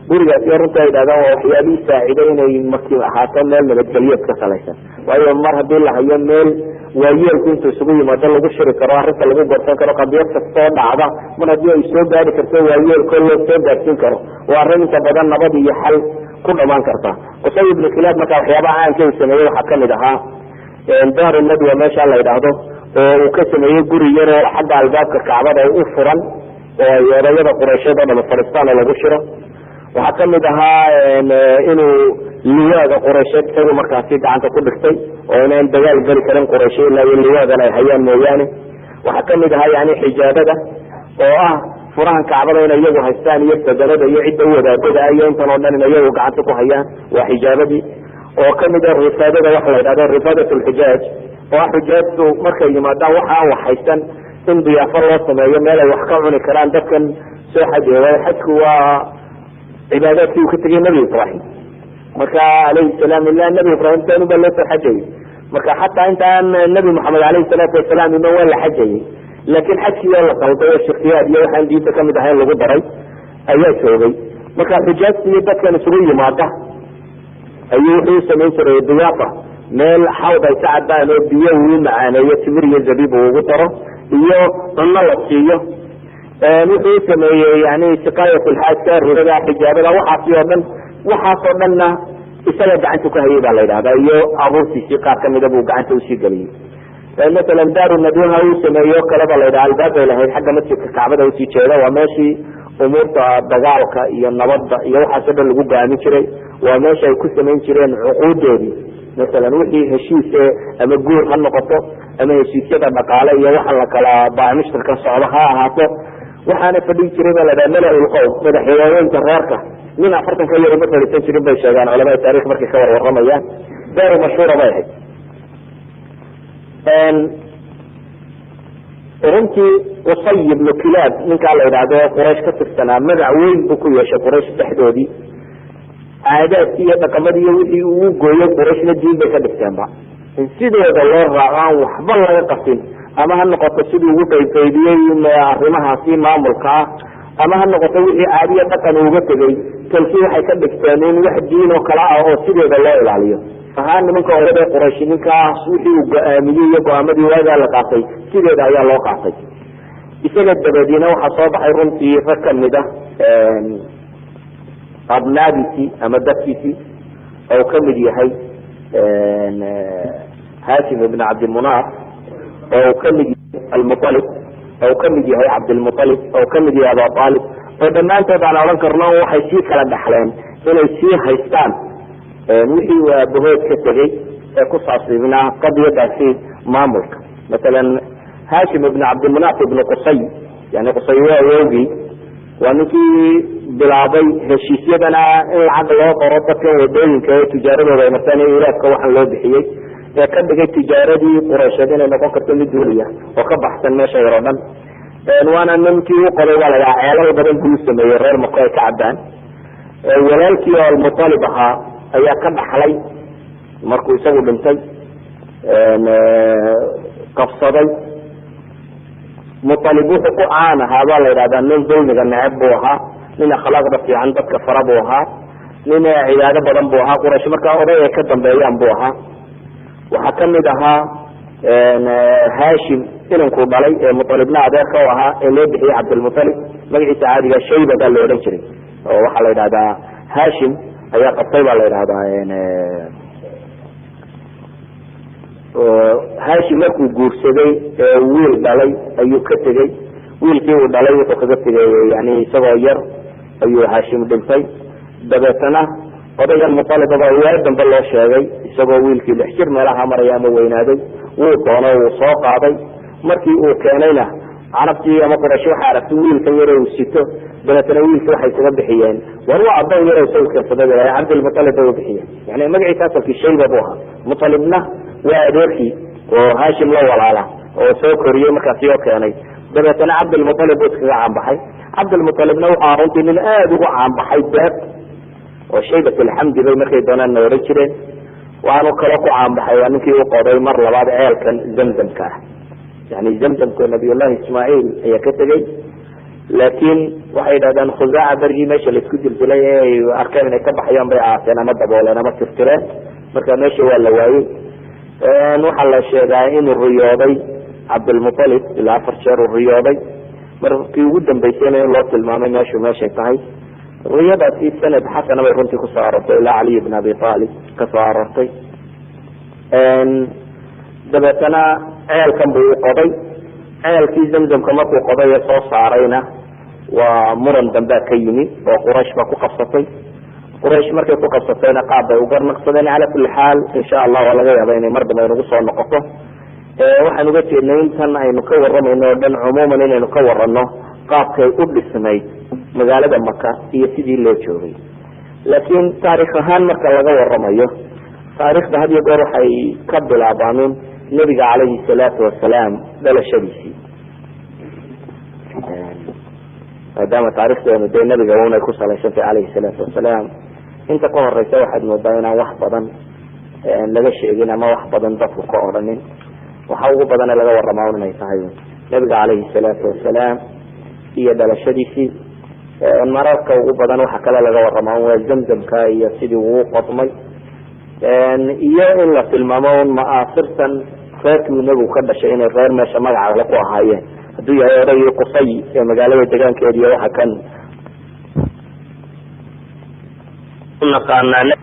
Gurigaasi runta ay dhahdaan waa waxyaabihii saaciday inay Maki ahaato meel nabadgelyeed ka salaysan, waayo mar haddii la hayo meel waayeelku intuu isugu yimaado lagu shiri karo, arrinta lagu gorsan karo, qadiyad kastoo dhacda mar haddii ay soo gaari karto waayeelko loo soo gaarsiin karo, waa arrin inta badan nabad iyo xal ku dhamaan karta. Qusay ibnu Kilaab marka waxyaabaha caanka uu sameeyey waxaa kamid ahaa Daaru Nadwa meesha la yidhaahdo, oo uu ka sameeyey guri yaroo xagga albaabka Kacbada u furan oo ay odayada Quraysheed oo dhama fadhiistaan oo lagu shiro. Waxaa kamid ahaa inuu liwaaga Quraysheed isagu markaasi gacanta ku dhigtay, oo inaan dagaal geli karin Qurayshe ilaa iyo liwaagan ay hayaan mooyaane. Waxaa kamid ahaa yani xijaabada, oo ah furahan Kacbada inay iyagu haystaan, iyo sadanada iyo cidda u wadaadada iyo intan oo dhan in iyagu gacanta ku hayaan, waa xijaabadii. Oo kamid ah rifaadada waxa la yidhahdo rifaadat lxujaaj, oo ah xujaajtu markay yimaadaan waxa aan waxhaysan in diyaafo loo sameeyo, meel ay wax ka cuni karaan dadkan soo xajaya, waayo xajku waa cibaadaadkii uu ka tegay Nebi Ibrahim marka calayhi salaam. Ilaa Nebi Ibrahim taanu baa loo soo xajayay. Marka xataa intaan Nebi Maxamed alayhi salaatu wasalaam iman waa la xajayay, laakiin xajkii oo la qalday oo shirkiyaad iyo waxaan diinta kamid ahayn lagu daray ayaa joogay. Marka xujaajta iyo dadkan isugu yimaada ayuu wuxuu usamayn jiray diyaafa, meel xawd ay ka cadaan oo biyo uu macaaneeyo, timir iyo zabiib uu ugu daro iyo cunno la siiyo. Wuxuu usameeyey yani siqaayat lxaajka, ribada, xijaabada, waxaasi oo dhan. Waxaasoo dhanna isaga gacanta ku hayay baa la yidhahdaa, iyo abuurtiisii qaar kamida buu gacanta usii geliyey. Masalan Daaru Nadwaha uu sameeyo kale ba la yidhaha albaab bay lahayd xagga masjidka Kacbada usii jeeda. Waa meeshii umuurta dagaalka iyo nabadda iyo waxaasoo dhan lagu gaamin jiray. Waa meesha ay ku samayn jireen cuquudoodii, masalan wixii heshiise ama guur ha noqoto ama heshiisyada dhaqaale iyo waxa la kala baamishtarka socdo ha ahaato. Waxaana fadhin jiray ba la dhaha mala-ul qowm, madaxweyneynta reerka. Nin 40 ka yar ma fadhiisan jirin bay sheegaan culamada taarikh markay ka warwaramayaan. Daaru mashhuura bay ahayd runtii. Qusay ibnu Kilaab ninkaa la yidhaahdo Quraysh ka tirsanaa magac weyn buu ku yeeshay Quraysh dhexdoodii. Caadaadkii iyo dhaqamadii iyo wixii uu gooyey Qurayshna diin bay ka dhigteenba in sidooda loo raaco, aan waxba laga qasin, ama ha noqoto siduu ugu qaybqaybiyey arrimahaasi maamulkaa, ama ha noqoto wixii caadiya dhaqan uuga tegey. Tolkii waxay ka dhigteen in wax diin oo kale ah oo sideeda loo ilaaliyo ahaan. Nimanka odada Quraysh ninkaas wixii uu go-aamiyey iyo go-aamadii waagaa la qaatay sideeda ayaa loo qaatay. Isaga dabadiina waxaa soo baxay runtii rag kamid ah abnaadiisii ama dadkiisii, oo kamid yahay Hashim ibn Cabdimunaaf, oo uu kamid yahay Almualib, oo uu kamid yahay Cabdilmualib, oo uu kamid yahay Aba Aalib, oo dhammaantood aan odhan karno waxay sii kala dhaxleen inay sii haystaan wixii uu aabahood ka tegey ee ku saabsiibnaa qadiyadaasi maamulka. Masalan Hashim ibn Cabdimunaaf ibn Qusay, yani Qusay waa awowgii, waa ninkii bilaabay heshiisyadana in lacag loo qoro dadkan wadooyinka ee tijaaradooda ay martaan iyo iraadka waxaan loo bixiyey ee ka dhigay tijaaradii Quraysheed inay noqon karto mid duuliya oo ka baxsan meesha yar oo dhan. Waana ninkii u qoday baa la dhahaa, ceelal badan buu sameeyey reer Mako ay ka cabaan. Walaalkii oo Almutalib ahaa ayaa ka dhaxlay markuu isagu dhintay, qabsaday. Mutalib wuxuu ku caan ahaa baa la yidhahdaa nin dulmiga neceb buu ahaa, nin akhlaaqda fiican dadka fara buu ahaa, nin cibaado badan buu ahaa. Quraysh markaa oday ay ka dambeeyaan buu ahaa. Waxaa kamid ahaa Hashim inankuu dhalay ee Mutalibna adeerka u ahaa ee loo bixiyey Cabdilmutalib. Magaciisa caadiga Shayba baa la odhan jiray, oo waxaa la yidhahdaa Hashim ayaa qabtay baa la yidhahdaa. Hashim markuu guursaday ee wiil dhalay ayuu ka tegey. Wiilkii uu dhalay wuxuu kaga tegay, yani isagoo yar ayuu Hashim dhintay. Dabeetana odaygan Mutalibaba waa dambe loo sheegay isagoo wiilkii 6 jir meelaha maraya ama weynaaday. Wuu doono, wuu soo qaaday. Markii uu keenayna carabtii ama Quraysh waxay aragtay wiilkan yar uu sito. Dabeetana wiilkii waxay isaga bixiyeen, war waa adoon yar isagu keensaday, Cabdilmutalib bay u bixiyeen. Yani magaciisa asalkii Shayba buu ahaa, Mutalibna waa adeerkii oo Hashim la walaala oo soo koriyey markaasi oo keenay. Dabeetana Cabdilmutalib buu iskaga caanbaxay. Cabdilmutalibna wuxuu ahaa runtii nin aada ugu caanbaxay deeq, oo Shaybat Alxamdi bay markay doonaan na ohan jireen. Waanu kaloo ku caanbaxay, waa ninkii u qoday mar labaad ceelkan Zamzamka ah. Yani Zamzamka Nabiyullahi Ismaaciil ayaa ka tegey, laakiin waxay yidhahdaan Khusaaca berigii meesha laisku dildilay ee ay arkeen inay ka baxayaan bay aaseen ama dabooleen ama tirtireen. Marka meesha waa la waayey. Waxaa la sheegaa inuu riyooday Cabdilmutalib ilaa 4 jeer uu riyooday. Markii ugu dambeysayna in loo tilmaamay meeshu meeshay tahay. Riyadaasi sanad xasana bay runtii kusoo aroortay, ilaa Caliy ibn Abi Aalib kasoo aroortay. Dabeetana ceelkan buu u qoday. Ceelkii Zamzamka markuu qoday ee soo saarayna waa muran dambea ka yimi oo Quraysh baa ku qabsatay. Quraysh markay ku qabsatayna qaab bay ugarnaqsadeen. Cala kulli xaal, insha Allah waa laga yaaba inay mar dambe aynagu soo noqoto. Waxaan uga jeednay intan aynu ka waramayno oo dhan cumuuman inaynu ka warano qaabkay u dhisnayd magaalada Maka iyo sidii loo joogay. Laakiin taarikh ahaan marka laga waramayo, taarikhda had iyo goor waxay ka bilaabaanin nebiga calayhi salaatu wasalaam dhalashadiisii, maadaama taarikhdeenu dee nebiga unay ku salaysantay calayhi salaatu wasalaam. Inta ka horeysa waxaad moodaa inaan wax badan laga sheegin ama wax badan dadku ka odhanin. Waxa ugu badan ee laga waramaa un inay tahay nebiga calayhi salaatu wasalaam iyo dhalashadiisii. Mararka ugu badan waxa kale laga waramaa waa Zamzamka iyo sidii uu qodmay, iyo in la tilmaamo un ma'aasirtan reerkii uu nebigu ka dhashay inay reer meesha magaca le ku ahaayeen, hadduu yahay odaygii Qusay ee magaalada degaankeeda iyo waxa kan naqaanaa.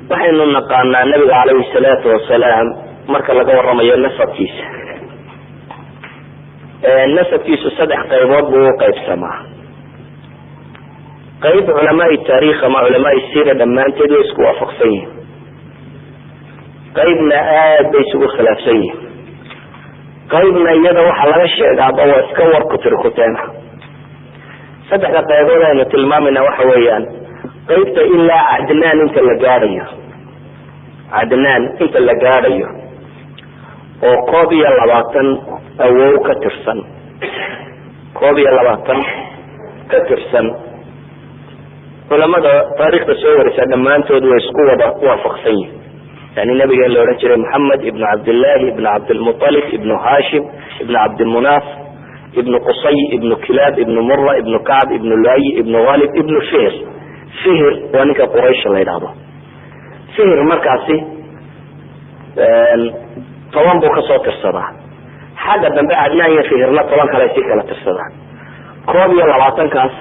Waxaynu naqaanaa nabiga calayhi salaatu wasalaam marka laga waramayo nasabkiisa. Nasabkiisu 3 qaybood buu u qaybsamaa. Qayb culamaai taarikh ama culamaai siira dhammaanteed way isku waafaqsan yihiin, qaybna aad bay isugu khilaafsan yihiin, qaybna iyada waxaa laga sheegaaba waa iska war kutirikuteena. 3da qaybood aynu tilmaamayna waxa weeyaan qaybta ilaa Cadnaan inta la gaadhayo, Cadnaan inta la gaadhayo oo 21 awow ka tirsan, 21 ka tirsan. Culamada taariikhda soo warisa dhammaantood way isku wada waafaqsan yihiin. Yani nabiga in la odhan jiray Maxamed ibnu Cabdillahi ibnu Cabdilmutalib ibnu Hashim ibnu Cabdimunaaf ibnu Qusay ibnu Kilaab ibnu Mura ibnu Kacb ibnu Luay ibnu Ghalib ibnu Fihr. Fihr waa ninka Quraysh la yidhaahdo. Fihr markaasi 10 buu kasoo tirsadaa. Xagga dambe Cadnaan iyo Fihrna 10 kale ay sii kala tirsadaan. 21kaas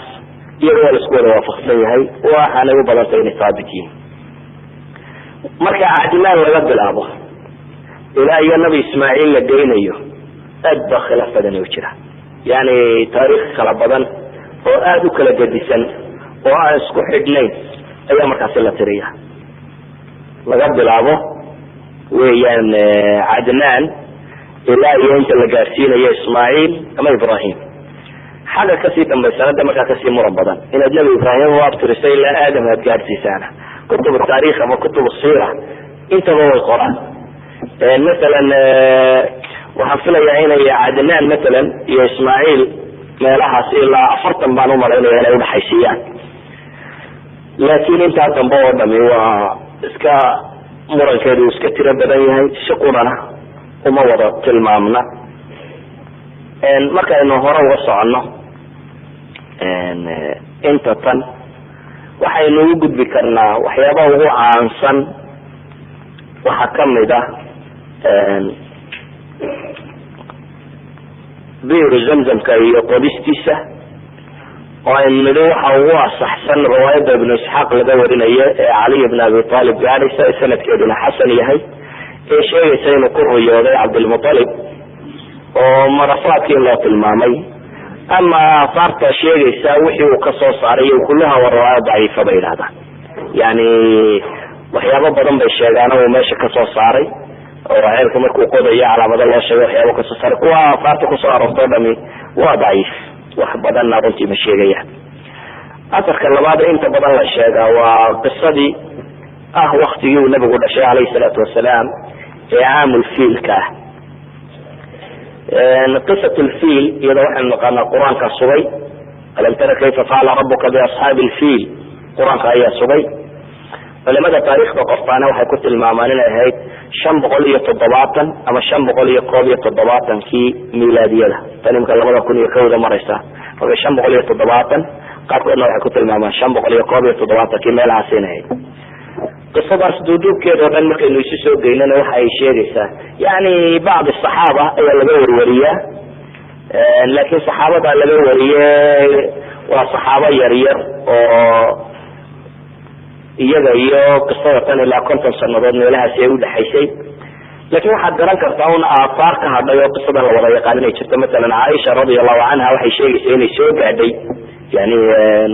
iyaga waa la isku wada waafaqsan yahay, waxaanay u badantay inay saabit yihiin. Marka Cadnaan laga bilaabo ilaa iyo Nabi Ismaaciil la geynayo aad baa khilaaf badan u jira. Yani taariikh kala badan oo aada u kala gedisan oo aan isku xidhnayn ayaa markaasi la tiriya. Laga bilaabo weeyaan Cadnaan ilaa iyo inta la gaarsiinayo Ismaaciil ama Ibrahim. Xagga kasii dambaysana de markaa kasii muran badan inaad Nabi Ibrahim u abtirisay ilaa Aadam aad gaadhsiisaana. Kutub taarikh ama kutub siira intaba way qoraan. Masalan Waxaan filayaa inay Cadnaan matalan iyo Ismaaciil meelahaas ilaa 40 baan umalaynaya inay udhaxaysiiyaan, laakiin intaa dambe oo dhami waa iska murankeedu iska tiro badan yahay, si qurana uma wada tilmaamna. Markaynu hore uga soconno inta tan, waxaynu ugu gudbi karnaa waxyaabaha ugu caansan. Waxaa kamid ah Biru Zamzamka iyo qodistiisa, oo aynu nidhi waxa ugu asaxsan riwaayadda Ibnu Isxaaq laga warinayo ee Caliy ibn Abi Talib gaadhaysa, sanadkeeduna xasan yahay, ee sheegaysa inuu ku riyooday Cabdilmutalib oo marafaadkii loo tilmaamay, ama aahaarta sheegaysa wixii uu kasoo saaray, kullaha waa riwaaya daciifa bay yidhahdaan. Yani waxyaabo badan bay sheegaan uu meesha kasoo saaray, oo ceelka markuu qodayo calaamado loo sheegay waxyaabo kasoo saaray. Kuwa aahaarta kusoo aroortoo dhami waa daciif, wax badanna runtii ma sheegayaan. Asarka labaad inta badan la sheegaa waa qisadii ah waktigii uu nabigu dhashay calayhi salaatu wasalaam ee caamulfiilka ah. Qisat lfiil iyada waxaynu naqaanaa Qur-aanka sugay: "Alam tara kayfa facala rabuka biasxaabi lfiil". Qur-aanka ayaa sugay. Culimada taarikhda qortaana waxay ku tilmaamaan inay ahayd 570 ama 571-kii milaadiyada, tan imika 2001-da maraysa. Marka 570, qaarkoodna waxay ku tilmaamaan 571-kii meelahaas inay ahayd. Qisadaas duuduubkeeda o dhan markaynu isu soo geynana, waxa ay sheegaysaa, yani bacdi saxaaba ayaa laga warwariyaa, laakiin saxaabada laga wariye waa saxaabo yar yar oo iyaga iyo qisada tan ilaa 50 sanadood meelahaasi ay udhexaysay. Lakin waxaad garan kartaa un aahaar ka hadhay oo qisadan la wada yaqaan inay jirto. Masalan Caaisha radia allahu canha waxay sheegaysaa inay soo gaadhay, yani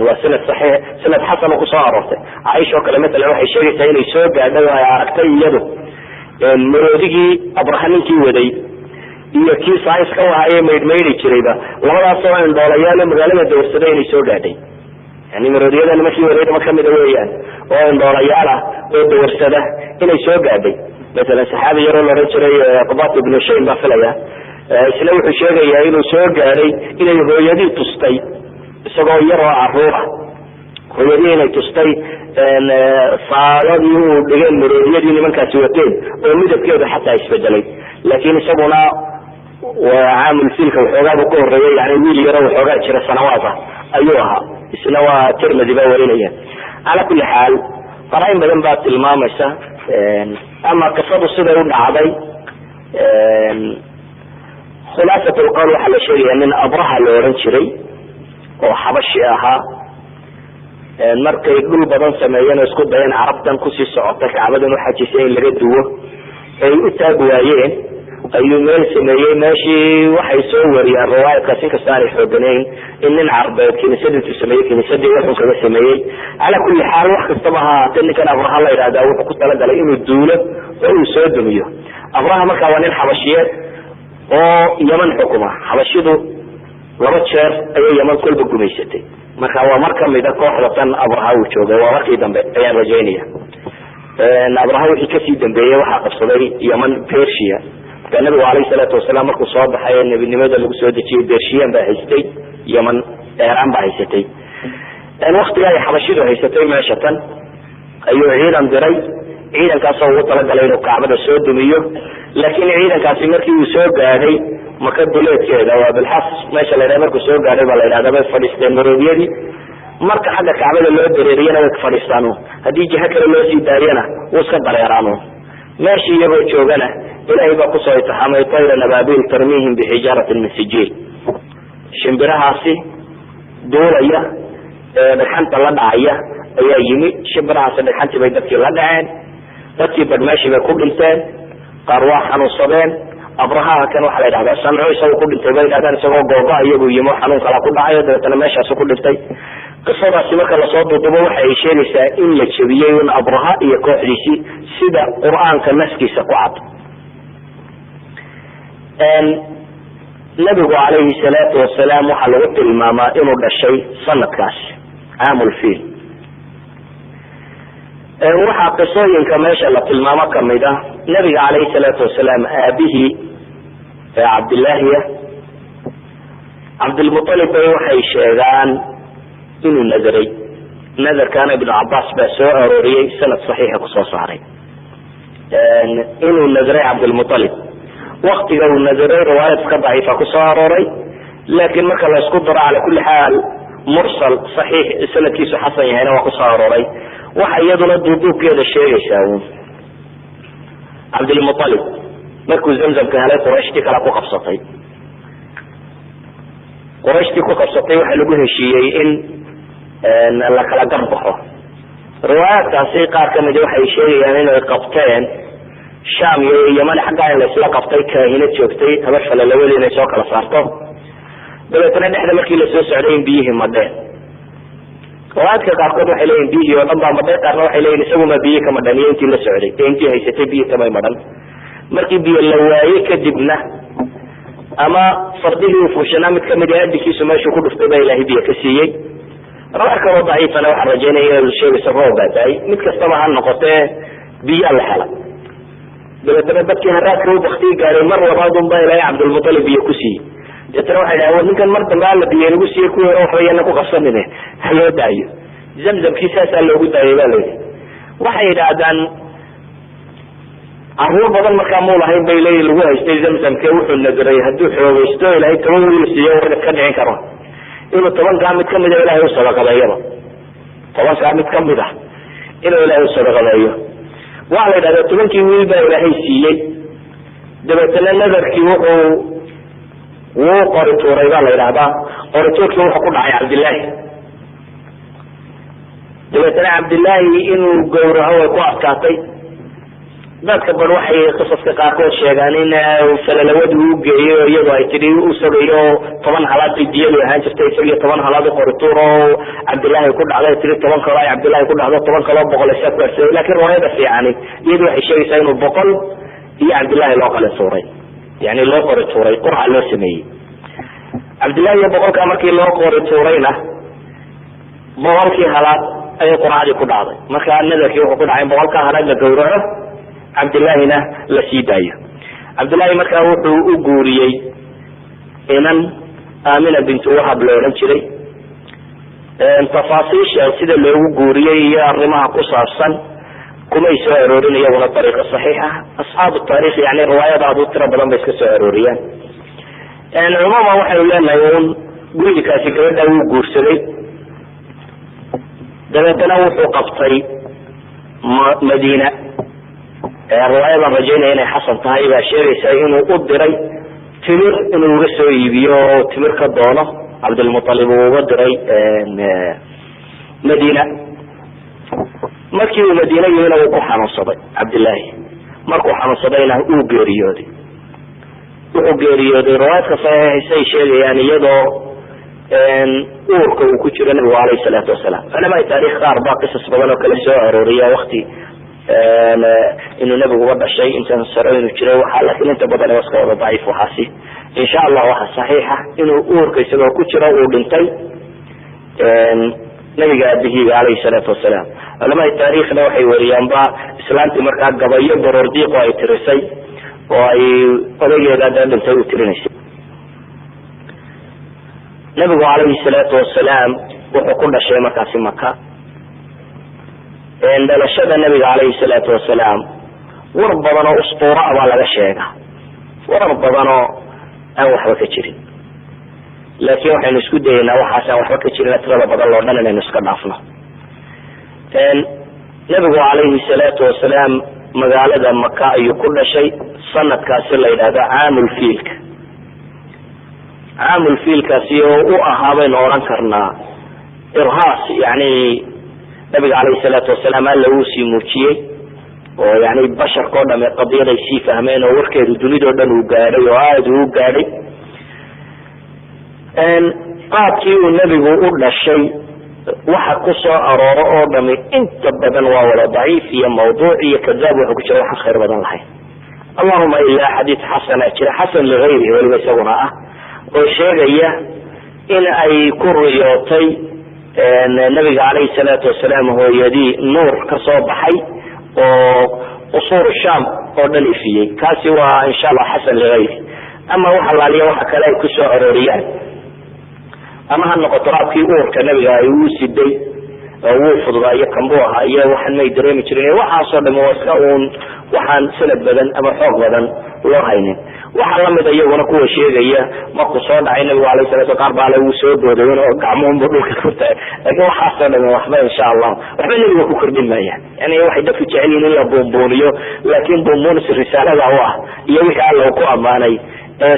waa sanad saxiix, sanad xasan oo kusoo aroortay. Caaisha oo kale masalan waxay sheegaysaa inay soo gaadhay oo ay aragtay iyadu maroodigii Abraha ninkii waday iyo kii science ka wahaye maydhmaydi jirayba, labadaasoo indhoolayaalo magaalada dawrsaday inay soo gaadhay. Yani maroodiyada nimankii waday nima kamida weeyaan oo indhoolayaal ah oo dawarsada inay soo gaadhay. Masalan saxaabi yaroo la odhan jiray Qubat ibnu Shayn baa filaya, isna wuxuu sheegayaa inuu soo gaadhay inay hooyadii tustay isagoo yar oo caruur ah, hooyadii inay tustay saaladii uu dhigeen maroodiyadii nimankaasi wateen oo midabkeedu xataa isbedelay. Laakiin isaguna caamulfiilka waxoogaaba ka horeeyay, yani wiil yaro waxoogaa jira sanawaad ah ayuu ahaa. Isna waa Tirmidi baa warinaya. Cala kulli xaal, qaraain badan baa tilmaamaysa ama qisadu siday u dhacday. Khulaasat lqowl, waxaa la sheegaya nin Abraha la oran jiray oo xabashi ahaa, markay dhul badan sameeyeen oo isku dayeen carabtan kusii socota kacbadan uxajisay in laga duwo ay u taag waayeen, ayuu meel sameeyey. Meeshii waxay soo wariyaan riwaayadkaas, inkastoo aanay xooganayn, in nin carbeed kiniisad intuu sameeyey kiniisadii wuxuu kaga sameeyey. Cala kulli xaal, wax kastaba ha ahaatee, ninkan Abraha la yidhahda wuxuu ku talagalay inuu duulo oo uu soo dumiyo. Abraha markaa waa nin xabashiyeed oo Yeman xukuma. Xabashidu laba jeer ayay Yeman kolba gumaysatay, marka waa mar kamida kooxda tan Abraha uu joogay, waa markii dambe ayaan rajaynaya. Abraha wixii kasii dambeeyey waxaa qabsaday Yeman Persia. Marka nabigu alayhi salaatu wasalaam markuu soo baxay ee nebinimada lagu soo dejiyey, Bershiyan baa haystay Yeman, Eeraan baa haysatay. Waktiga ay xabashidu haysatay meesha tan ayuu ciidan diray, ciidankaasoo ugu talagalay inuu kacbada soo dumiyo. Laakiin ciidankaasi markii uu soo gaadhay Maka duleedkeeda, waa Bilxas meesha la yidhaha, markuu soo gaadhay baa la yidhahda bay fadhiisteen maroodiyadii. Marka xagga kacbada loo dareeriyana way fadhiistaan, haddii jiho kale loo sii daayana wuu iska dareeraan. Meeshii iyagoo joogana Ilaahay baa kusoo itixaamay tayran ababil tarmihim bixijaaratin min sijiil, shimbirahaasi duulaya ee dhagxanta la dhacaya ayaa yimi. Shimbirahaasi dhagxantii bay dadkii la dhaceen, dadkii badh meeshii bay ku dhinteen, qaar waa xanuunsadeen. Abrahaha kan waxaa la yidhahdaa Sanco isagoo ku dhintay bay yidhahdaan, isagoo googo iyagu yimi oo xanuun kala ku dhacayo, dabeetana meeshaasu ku dhintay. Qisadaasi marka lasoo dudubo waxa ay sheegaysaa in la jebiyey un Abraha iyo kooxdiisii, sida Qur-aanka naskiisa ku cad. Nabigu calayhi salaatu wasalaam waxaa lagu tilmaamaa inuu dhashay sanadkaas caamulfiil. Waxaa qisooyinka meesha la tilmaamo kamid ah nabiga calayhi salaatu wasalaam aabihii Ee Cabdillaahiya Cabdilmualib bay waxay sheegaan inuu nadaray. Nadarkaana Ibnu Cabaas baa soo arooriyey, sanad saxiixa kusoo saaray inuu nadaray Cabdilmualib. Waktiga uu nadaray riwaayad iska daciifa kusoo arooray, laakiin marka la isku daro, cala kulli xaal, mursal saxiix sanadkiisu xasan yahayna waa kusoo arooray. Waxa iyaduna duuduubkeeda sheegaysaa un Cabdilmualib markuu Zamzamka helay, Qurayshtii kale ku qabsatay. Qurayshtii ku qabsatay waxaa lagu heshiiyey in la kala garbaxo. Riwaayaadkaasi qaar kamidi waxay sheegayaan inay qabteen Sham iyo Yeman, xaggaa in laisla qabtay, kaahina joogtay habar falalawadi inay soo kala saarto. Dabeetna dhexda markii lasoo socday in biyihii madheen. Riwaayaadka qaarkood waxay leeyihin biyihii oo dhan baa madhay, qaarna waxay leyihin isaguma biyihi ka madhan iyo intii la socday ee intii haysatay biyihi kamay madhan. Markii biyo la waaye kadibna, ama fardihii uu fuushanaa mid kamid a adinkiisu meeshuu ku dhuftay baa Ilaahay biyo ka siiyey. Riwaaya kaloo daciifana waxaan rajaynaya inay sheegayso roob baa daay. Mid kastaba ha noqotee, biyaa la helay. Dabeetana dadkii haraadka u baktii gaaray mar labaad un baa Ilaahay Cabdilmutalib biyo ku siiyey. Deetana waxay dhahen, ninkan mar dambe Alla biyo nagu siiyey, kuwii hore waxba yana ku qabsanine, ha loo daayo. Zamzamkii saasaa loogu daayay ba layidhi. Waxay yidhaahdaan caruur badan markaa muu lahayn bay leeyihin lagu haystay Zamzamke. Wuxuu nadiray hadduu xoogaysto, Ilaahay 10 wiil siiyo, war ka dhicin karo, inuu 10-kaa mid kamida Ilahay u sadaqadeeyaba, 10-kaa mid kamid ah inuu Ilahay u sadaqadeeyo. Waxaa la yidhahdaa 10-kii wiil baa Ilaahay siiyey. Dabeetana nadarkii wuxuu wuu qori tuuray baa la yidhahdaa. Qorituurkii wuxuu ku dhacay Cabdillaahi. Dabeetana Cabdillaahi inuu gawraco way ku adkaatay. Dadka bar waxay qisaska qaarkood sheegaan in falalawadu u geeyey oo iyadu ay tidhi usagayo 10 halaad bay diyadu ahaan jirtay, isagiyo 10 halaad uqorituur oo Cabdillaahi ku dhacday, tiri 10 kaloo ay Cabdillahi ku dhacdo, 10 kaloo 100 isaa ku arsaday. Lakin riwaayada fiicani iyadu waxay sheegaysaa inuu 100 iyo Cabdillahi loo qali tuuray, yani loo qori tuuray, qurca loo sameeyey. Cabdillahi iyo 100-kaa markii loo qori tuurayna, 100-kii halaad ayay qurcadii ku dhacday. Marka nadarkii wuxuu ku dhacay in 100-kaa halaad la gawraco, Cabdillaahina la sii daayo. Cabdillahi markaa wuxuu u guuriyey inan Aamina bintu Wahab la odhan jiray. Tafaasiisha sida loogu guuriyey iyo arrimaha ku saabsan kumay soo aroorin iyaguna ariiqa saxiixa. Asxaabu taarikh yani riwaayadaadu tiro badan bay iska soo arooriyaan. Cumuuman waxaynu leenahay un gurigikaasi gabadha wuu guursaday. Dabeetana wuxuu qabtay Madiina. Riwaayadan rajaynaya inay xasan tahay baa sheegaysa inuu u diray timir inuu uga soo iibiyo oo timir ka doono. Cabdilmualib uu uga diray Madiina. Markii uu Madiine yimina wuu ku xanuunsaday Cabdillaahi. Markuu xanuunsadayna uu geeriyooday. Wuxuu geeriyooday, riwaayadka saxiixisay sheegayaan, iyadoo uurka uu ku jiro nabigu alayhi salaatu wasalaam. Culamaa taarikh qaar baa qisas badan oo kale soo arooriya, wakti inuu nabiguba dhashay, intan saro inuu jiray waxa, laakin inta badan waa iska wada daciif waxaasi. Insha Allah waxa saxiixa inuu uurka isagoo ku jiro uu dhintay nabiga aabihiiba alayhi salaatu wasalaam. Culamaa taariikhna waxay wariyaanba islaantii markaa gabayo baroordiiqo ay tirisay oo ay odaygeeda hadda dhintay u tirinaysay. Nabigu calayhi salaatu wasalaam wuxuu ku dhashay markaasi Maka. Dhalashada nabiga calayhi salaatu wasalaam war badan oo ustuura baa laga sheega, warar badan oo aan waxba ka jirin, laakin waxaynu isku dayeynaa waxaas aan waxba ka jirin tirada badan loo dhan inaynu iska dhaafno. Nabigu calayhi salaatu wasalaam magaalada Maka ayuu ku dhashay sanadkaasi la yidhahdo caamulfiilka. Caamulfiilkaasi oo u ahaa baynu odhan karnaa irhaas, yani nabiga calayhi salaatu wasalaam Alla uu sii muujiyey oo yani basharka o dhame qadiyaday sii fahmeen oo warkeedu dunidao dhan uu gaadhay oo aada uu gaadhay. Qaabkii uu nebigu u dhashay waxa ku soo arooro oo dhami inta badan waa wada daciif iyo mawduuc iyo kadaab, wuxuu ku jira waxaan khayr badan lahayn. Allahuma ilaa xadiid xasana jira, xasan ligayrihi weliba isaguna ah, oo sheegaya in ay ku riyootay nabiga calayhi salaatu wasalaam hooyadii nuur ka soo baxay oo qusuur Sham oo dhan ifiyey. Kaasi waa insha Allah xasan ligayri. Ama wax alaaliya waxa kale ay ku soo arooriyaan, ama ha noqoto raabkii uurka nabiga ay uu siday oo wuu fududaa iyo kanbuu ahaa iyo waxaan may dareemi jirin, waxaasoo dham waa iska uun waxaan sanad badan ama xoog badan loo haynin. Waxaa lamida iyaguna kuwa sheegaya markuu soo dhacay nabigu alayhi salatu, qaar baale wuu soo booday oo gacmuhunbu dhulka ku tahay, laakiin waxaasoo dham waxba insha Allah waxba nabiga ku kordhin maayaan. Yani waxay dadku jecel yihiin in la buunbuuniyo, laakiin buunbuunis risaalada u ah iyo wixii Alla uu ku ammaanay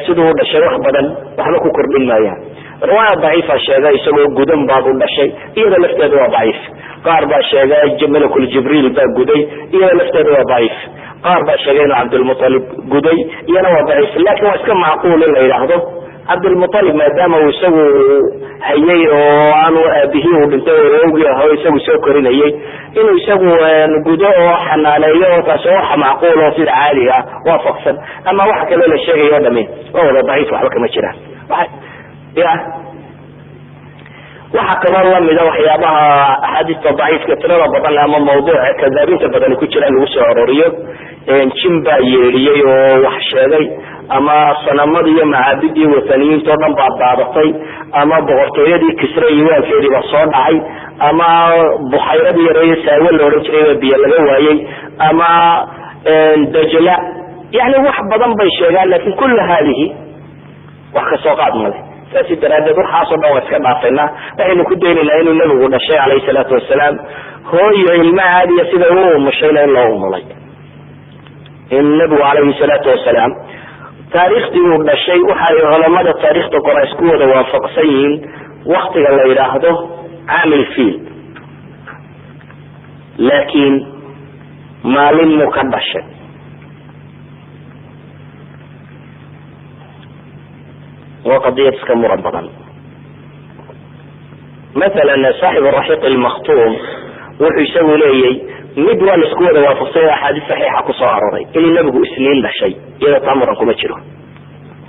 siduu u dhashay wax badan waxba ku kordhin maayaan. Riwaaya daciifa sheega isagoo gudan baad u dhashay, iyada lafteeda waa daciif. Qaar baa sheega malakul Jibriil baa guday, iyada lafteeda waa daciif. Qaar baa sheegay inuu Cabdilmutalib guday, iyana waa daciif. Laakin waa iska macquul in la yidhaahdo Cabdilmutalib, maadaama uu isagu hayay oo aanu aabihii uu dhintay oo awgii aho isagu soo korinayay, inuu isagu gudo oo xanaaneeyo, oo taasi waxa macquul oo sida caadiga ah waafaqsan. Ama waxa kaloo la sheegay o dhami waa wada daciif, waxba kama jiraan. Ya, waxaa kaloo lamida waxyaabaha axaadiista daciifka tirada badan ama mawduuca kadaabinta badani ku jira in lagu soo arooriyo jin baa yeedhiyey oo wax sheegay, ama sanamadii iyo macaabidii wataniyiinta o dhan baa daadatay, ama boqortooyadii Kisre iyo waankeedii baa soo dhacay, ama buxayradii yareeye Saawe la odhan jiray baa biyo laga waayey, ama Dajla. Yani wax badan bay sheegaan, lakin kulla haadihi wax kasoo qaad male. Saasi daraadeed waxaasoo dhan waa iska dhaafaynaa. Waxaynu ku daynaynaa inuu nabigu dhashay calayhi salaatu wasalaam, hooyo ilma caadiya siday u umushayna in loo umulay, in nabigu calayhi salaatu wasalaam taariikhdii uu dhashay waxay culamada taariikhda qora isku wada waafaqsan yihiin waktiga la yidhaahdo caamil fiil, laakiin maalin muu ka dhashay. Waa qadiyad iska muran badan. Mathalan saaxib Raxiiq Almakhtuum wuxuu isagu leeyay mid waa la isku wada waafaqsanya, axaadiis saxiixa kusoo aroray inuu nabigu Isniin dhashay, iyada taa muran kuma jiro.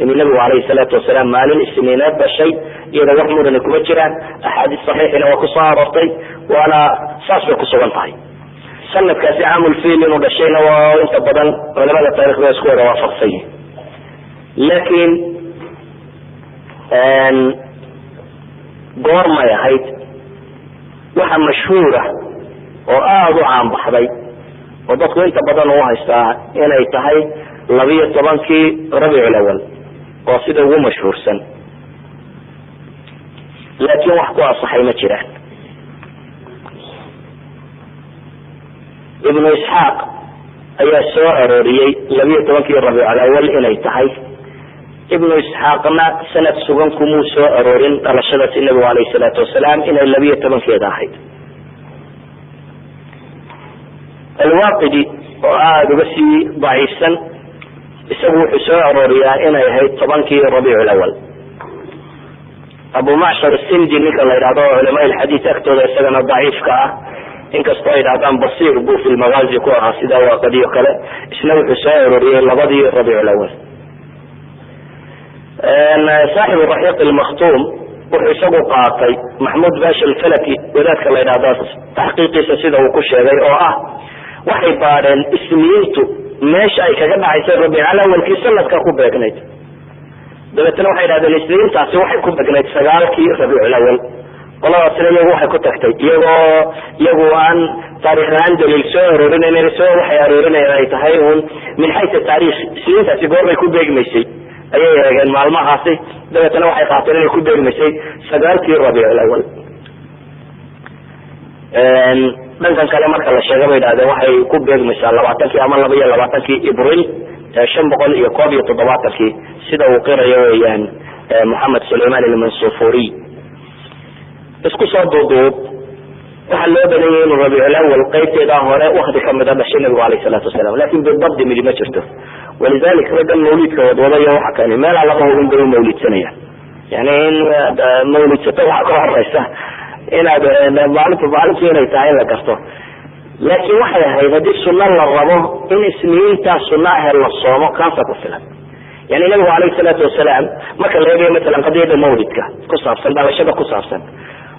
Inuu nabigu calayhi salaatu wasalaam maalin Isniineed dhashay iyada wax murani kuma jiraan, axaadiis saxiixina waa kusoo aroortay, waana saas bay kusugan tahay. Sanadkaasi caamulfiil inuu dhashayna waa inta badan culamada taarikhda waa isku wada waafaqsan yihin, laakiin goormay ahayd? Waxa mashhuura oo aada u caanbaxday oo dadku inta badan u haystaa inay tahay 12-kii Rabiic Lawal, oo sida ugu mashhuursan, laakiin wax ku asaxay ma jiraan. Ibnu Isxaaq ayaa soo arooriyey 12-kii Rabiic Alawal inay tahay. Ibnu Isxaaqna sanad sugan kumuu soo aroorin dhalashadaasi nabigu alayhi salaatu wasalaam inay 12-keeda ahayd. Alwaqidi oo aada uga sii daciifsan isagu wuxuu soo arooriyaa inay ahayd 10-kii Rabiic Lawal. Abu Macshar Sindi ninka la yidhahdo oo culamaa ilxadiis agtooda isagana daciifka ah, inkastoo ay dhahdaan basiir buu fi lmagaazi ku ahaa sida Waaqadiyo kale, isna wuxuu soo arooriyey 2-dii Rabiic Lawal. Saaxib Raxiiq Almakhtuum wuxuu isagu qaatay Maxmuud Basha Alfalaki wadaadka la yidhahdo taxqiiqiisa sida uu ku sheegay, oo ah waxay baadheen Isniintu meesha ay kaga dhacaysay Rabiicalawalkii sanadka ku beegnayd, dabeetna waxay dhahdeen Isniintaasi waxay ku beegnayd 9-kii Rabiiculawal. Qoladaasina iyagu waxay ku tagtay iyagoo iyagu aan taarikh ahaan daliil soo aroorinaynin, soo waxay aroorinayaan ay tahay uun min xaysa taarikh Isniintaasi goorbay ku beegmaysay ayay eegeen maalmahaasi, dabeetna waxay qaateen inay ku beegmaysay 9-kii Rabiiculawal. Dhankan kale marka la sheega bay dhahdeen waxay ku beegmaysaa 20-kii ama 22-kii Ibril 571-kii, sida uu qirayo weeyaan Moxamed Sulayman Almansufuriy. Isku soo duuduub, waxaa loo badanyay inuu Rabiiculawal qaybteeda hore wakti kamida dhashay nabigu alayhi salaatu wasalam, lakin bidabdi midi ma jirto. Walidalik raggan mawlidka wadwadayo waxa kani meel alaba hubin bay u mawlidsanayaan. Yani in mawlidsato waxa ka horeysa inaad maalintu maalintu inay tahay in la garto, laakiin waxay ahayd haddii sunno la rabo in Isniintaa sunna ahe la soomo kaasa ku filan. Yani nabigu alayhi salaatu wasalaam marka la eegayo matalan qadiyada mawlidka ku saabsan, dhalashada ku saabsan,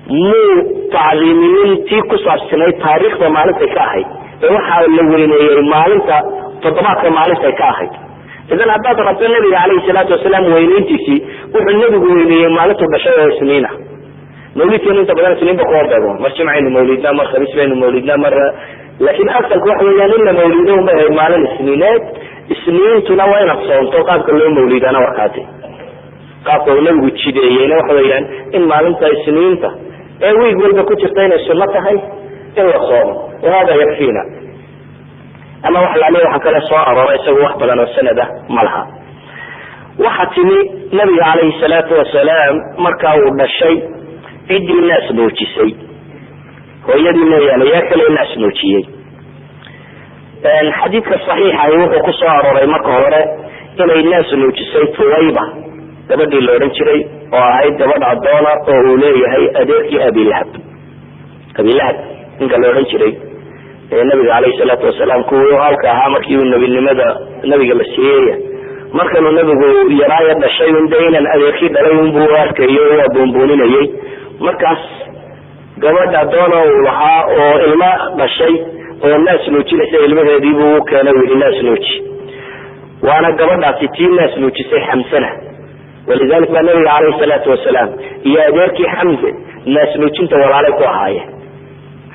muu tacdiiminin tii ku saabsanayd taariikhda maalintay ka ahayd, ee waxaa la weyneeyey maalinta toddobaadka maalintay ka ahayd. Idan haddaad rabto nabiga calayhi salaatu wasalaam weyneyntiisii, wuxuu nebigu weyneeyey maalintuu dhashay oo Isniina. Mawlidkeenu inta badan Isniinba kuma beego, mar Jimcaynu mawlidnaa, mar Khamiis baynu mawlidnaa, mar, laakiin asalku waxa weeyaan in la mawlido unbay ahayd maalin Isniineed. Isniintuna waa inaad soonto. Qaabka loo mawlidaana warkaati, qaabka uu nabigu jideeyeyna waxa weeyaan in maalinta Isniinta ee wiig walba ku jirta inay sunno tahay in la soomo. Wahada yakfiina. Ama wax laaliya waxa kale soo aroora isagu wax badan oo sanada ma laha. Waxa timi nabiga calayhi salaatu wasalaam markaa uu dhashay, ciddii naas nuujisay hooyadii mooyaane, yaa kale naas nuujiyey? Xadiidka saxiixahi wuxuu ku soo arooray marka hore inay naas nuujisay Tuwayba, gabadhii la odhan jiray, oo ahayd gabadh addoona oo uu leeyahay adeerkii Abilahab. Abilahab ninka la odhan jiray ee nabiga calayhi salaatu wasalaam kuwii halka ahaa markii uu nebinimada nabiga la siiyey, markanuu nabigu yaraayo dhashay un de inaan adeerkii dhalay unbuu arkayo, waa buunbuuninayay. Markaas gabadh addoona uu lahaa oo ilmo dhashay oo naas nuujinaysa ilmaheediibuu u keenay, yihi naas nuuji. Waana gabadhaasi tii naas nuujisay Xamsana. Walidalik baa nabiga calayhi salaatu wasalaam iyo adeerkii Xamze naas nuujinta walaalay ku ahaayeen.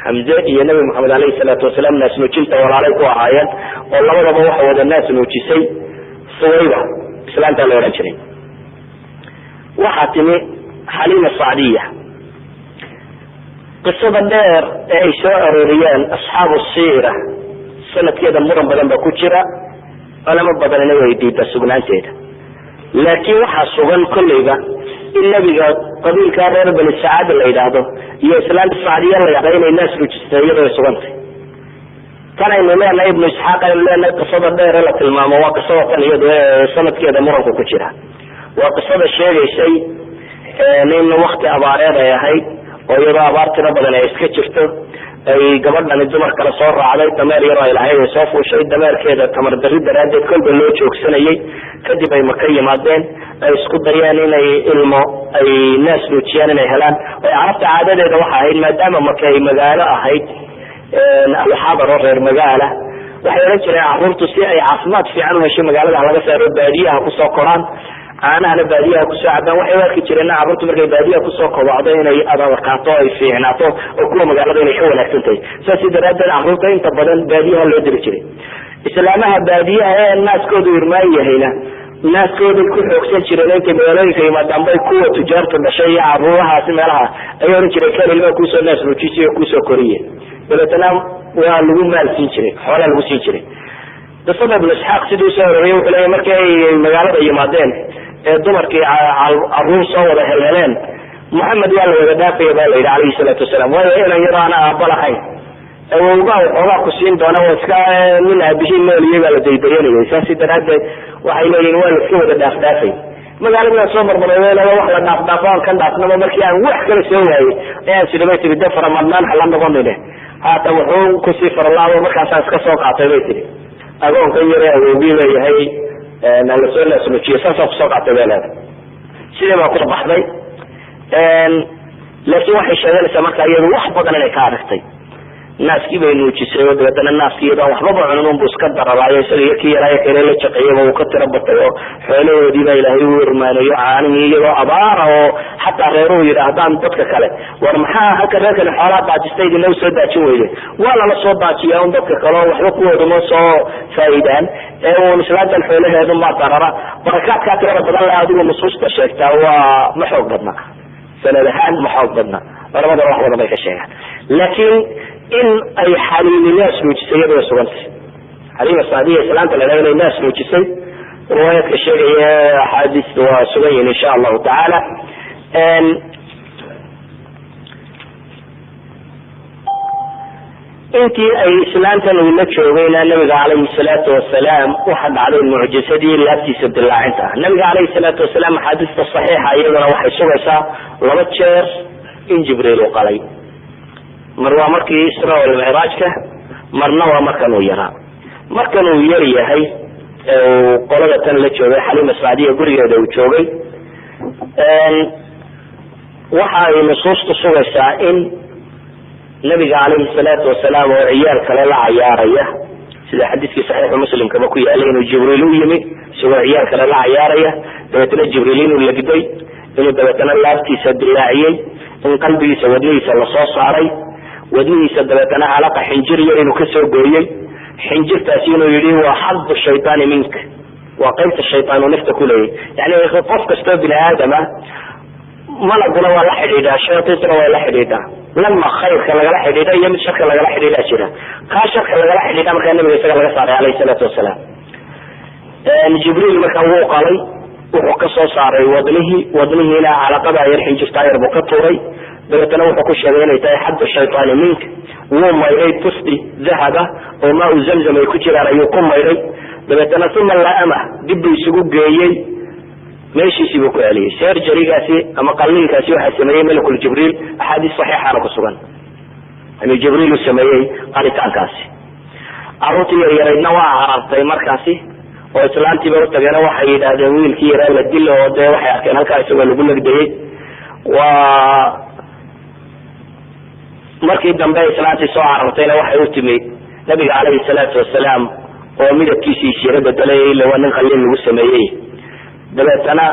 Xamze iyo Nabi Maxamed alayhi salaatu wasalaam naas nuujinta walaalay ku ahaayeen, oo labadaba waxa wada naas nuujisay Suwayba, islaantaa la odhan jiray. Waxaa timi Xaliima Sacdiya. Qisada dheer ee ay soo arooriyeen asxaabu siira sanadkeeda muran badan ba ku jira, culamo badanina way diida sugnaanteeda, laakiin waxaa sugan kolleyba in nabiga qabiilkaa reer Bani Sacaad la yidhaahdo iyo islaanta Sacdiya la yidhahdo inay naas nuujistay, iyadoo ay sugantay. Tan aynu leenahay Ibnu Isxaaq, aynu leenahay qisada dheer ee la tilmaamo waa qisada tan iyado ee sanadkeeda muranku ku jira. Waa qisada sheegaysay in wakti abaareed ay ahayd, oo iyadoo abaar tiro badan ay iska jirto ay gabadhani dumar kale soo raacday, dameer yaroo ay lahayd ay soo fuushay, dameerkeeda tamar darri daraaddeed kolba loo joogsanayay. Kadib ay Maka yimaadeen, ay isku dayeen inay ilmo ay naas nuujiyaan inay helaan. Ay Carabta caadadeeda waxa ahayd, maadaama Maka ay magaalo ahayd, alxadar oo reer magaala, waxay odhan jireen carruurtu si ay caafimaad fiican u heshay magaalada ha laga saaro, baadiyaha kusoo koraan, caanahana baadiyaha kusoo cabaan. Waxay u arki jireen carruurtu markay baadiyaha kusoo kobacdo inay adadkaato, ay fiicnaato, oo kuwa magaalada inay ka wanaagsan tahay. Saasi daraaddeed carruurta inta badan baadiyaha loo diri jiray. Islaamaha baadiyaha ee naaskoodu irmaan yahayna naaskooday ku xoogsan jireen. Intay magaalooyinka yimaadaan bay kuwa tujaartu dhashay iyo caruurahaasi meelaha ayay odhan jireen kan ilmaha kuusoo naas nuujisiy oo kuusoo koriye. Dabeetana waa lagu maal siin jiray, xoolaa lagu siin jiray. Qisada Ibnu Isxaaq siduu soo aroriyay wuxuu leeyahy markii ay magaalada yimaadeen ee dumarkii caruur soo wada helheleen, Maxamed waa la wada dhaafaya baa la yidhi calayhi salaatu wasalaam, waayo inan yaro ana aaba lahayn, awowgaa waxoogaa ku siin doona, waa iska nin aabihii nooliyey baa la daydayanayay. Saasi daraaddeed waxay leeyihin waa la iska wada dhaafdhaafay. Magaalada soo marmaray wax la dhaafdhaafo aan kan dhaafnaba, markii aan wax kale soo waayey ayaan sidhi bay tihi de faramadnaan hala noqonine, haatan wuxuu kusii faralaabo, markaasaan iska soo qaatay bay tihi agoonkan yare awowgii leeyahay lasoo naasnujiye, saasaan kusoo qaatay bay leedahay. Sidii baa ku baxday, laakiin waxay sheeganaysaa marka iyadu wax badan inay ka aragtay. Naaskii bay nuujisay oo dabeetana naaskii iyadoo waxbaba cunin unbu iska dararaayo, isaga iyo kii yaraayo kale la jaqeeyaba uu ka tiro batay, oo xoolahoodii baa Ilaahay u irmaaneeyo caanihii iyadoo abaara, oo xataa reeruhu yidhaahdaan dadka kale, war maxaa halka reerkani xoolaha daajistay idina usoo daajin weyde? Waa lala soo daajiyaa un dadka kale oo waxba kuwooduma soo faa'iidaan ee uun islaantan xoolaheedu ma darara. Barakaadkaa tirada badan le adigu nusuusta sheegtaa waa ma xoog badna, sanad ahaan ma xoog badna, culamadana wax badan bay ka sheegaan, laakiin in ay Xaliimi naas nuujisay iyada way sugantay. Xaliima Sacdiya islaanta la inay naas nuujisay riwaayaadka sheegaya axaadiista waa sugan yihin insha allahu tacaala. Intii ay islaantan uu la joogayna nabiga calayhi salaatu wasalaam waxa dhacday mucjisadii laabtiisa dilaacinta ah. Nabiga calayhi salaatu wasalaam axaadiista saxiixa iyaduna waxay sugaysaa 2 jeer in Jibriil uu qalay. Mar waa markii Isra wal Micraajka, marna waa markan uu yaraa. Markan uu yar yahay ee uu qolada tan la joogay Xaliima Sacdiya gurigeeda uu joogay, waxa ay nusuustu sugaysaa in nabiga calayhi salaatu wasalaam oo ciyaal kale la cayaaraya Sida xadiiskii saxiixu Muslimkaba ku yaalay, inuu Jibriil u yimi isagoo ciyaar kale la cayaaraya, dabeetana Jibriil inuu legday, inuu dabeetana laabtiisa dilaaciyey, in qalbigiisa wadnihiisa lasoo saaray, wadnihiisa dabeetana calaqa xinjir yar inuu kasoo gooyey, xinjirtaasi inuu yihi waa xadu shaytaani minka, waa qaybta shaytaan uu nafta kuleeyay. Yani qof kastoo bini aadama malaguna waa la xidhiidhaa, shayaaiintuna waa la xidhiidhaa. Lama khayrka lagala xidhiidha iyo mid sharka lagala xidhiidha jira. Kaa sharka lagala xidhiidha markaa nabiga isaga laga saaray alayhi salaatu wasalaam. Jibriil markaa wuu qalay, wuxuu kasoo saaray wadnihii, wadnihiina calaqada yar xinjirtaa yar buu ka tuuray, dabeetana wuxuu ku sheegay inay tahay xaddu shaytaani minka. Wuu maydhay, tusti dahaba oo maa-u zamzam ay ku jiraan ayuu ku maydhay, dabeetana uma laama dib buu isugu geeyey, meeshiisii buu ku celiyey. Serjarigaasi ama qalliinkaasi waxaa sameeyey malakul Jibriil, axaadiis saxiixaana ku sugan inuu Jibriil u sameeyey qalitaankaasi. Carruurtii yaryaraydna waa carartay markaasi oo islaantiiba utageena, waxay yidhaahdeen wiilkii yaraa la dil, oo dee waxay arkeen halkaa isagoo lagu legdayey. Waa markii dambe islaantii soo carartayna waxay u timi nabiga calayhi salaatu wasalaam oo midabkiisii isyaro bedelay, ila waa nin qalliin lagu sameeyey. Dabeetana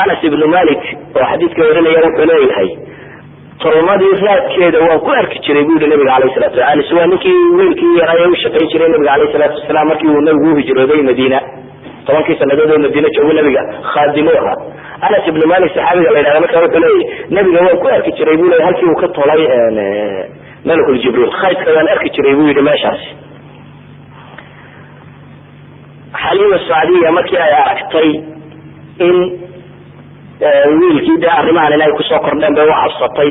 Anas ibnu Malik oo xadiidka warinaya wuxuu leeyahay tolmadii raadkeeda waan ku arki jiray bu yihi nabiga alayh salatu wasalam. Anas waa ninkii wiilkii yaraa ee u shaqayn jiray nabiga alayh salaatu wasalaam markii uu nabigu uhijrooday Madiina, 10kii sanadood oo Madiina joogo nabiga khaadimu ahaa. Anas ibnu Malik saxaabiga la yidhahda marka wuxuu leeyahy nabiga waan ku arki jiray bu leey halkii uu ka tolay malakul Jibriil, khaydka waan arki jiray buu yihi meeshaasi. Xaliima Sacdiya markii ay aragtay in wiilkii dee arrimahan inay kusoo kordheen bay u cabsatay,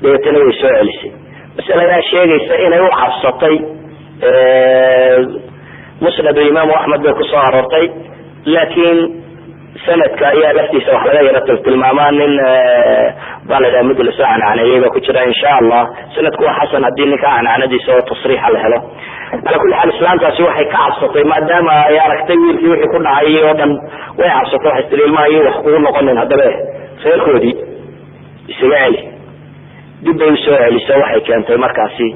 dabeetana way soo celisay. Masaladaa sheegaysa inay u cabsatay Musnadu Imaamu Axmed bay kusoo aroortay, laakiin sanadka ayaa laftiisa wax laga yaro tiltilmaamaa, nin baa la yidhaha mid lasoo cancaneeyey baa ku jira. Insha Allah sanadku waa xasan haddii ninka cancanadiisa oo tasriixa la helo. Ala kulli xaal islaantaasi waxay ka cabsatay maadaama ay aragtay wiilkii wixii ku dhacay oo dhan, way cabsatay, waxay tiri ilmaha iyo wax kugu noqonin, haddaba reerkoodii isaga celi. Dib bay usoo celiso, waxay keentay markaasi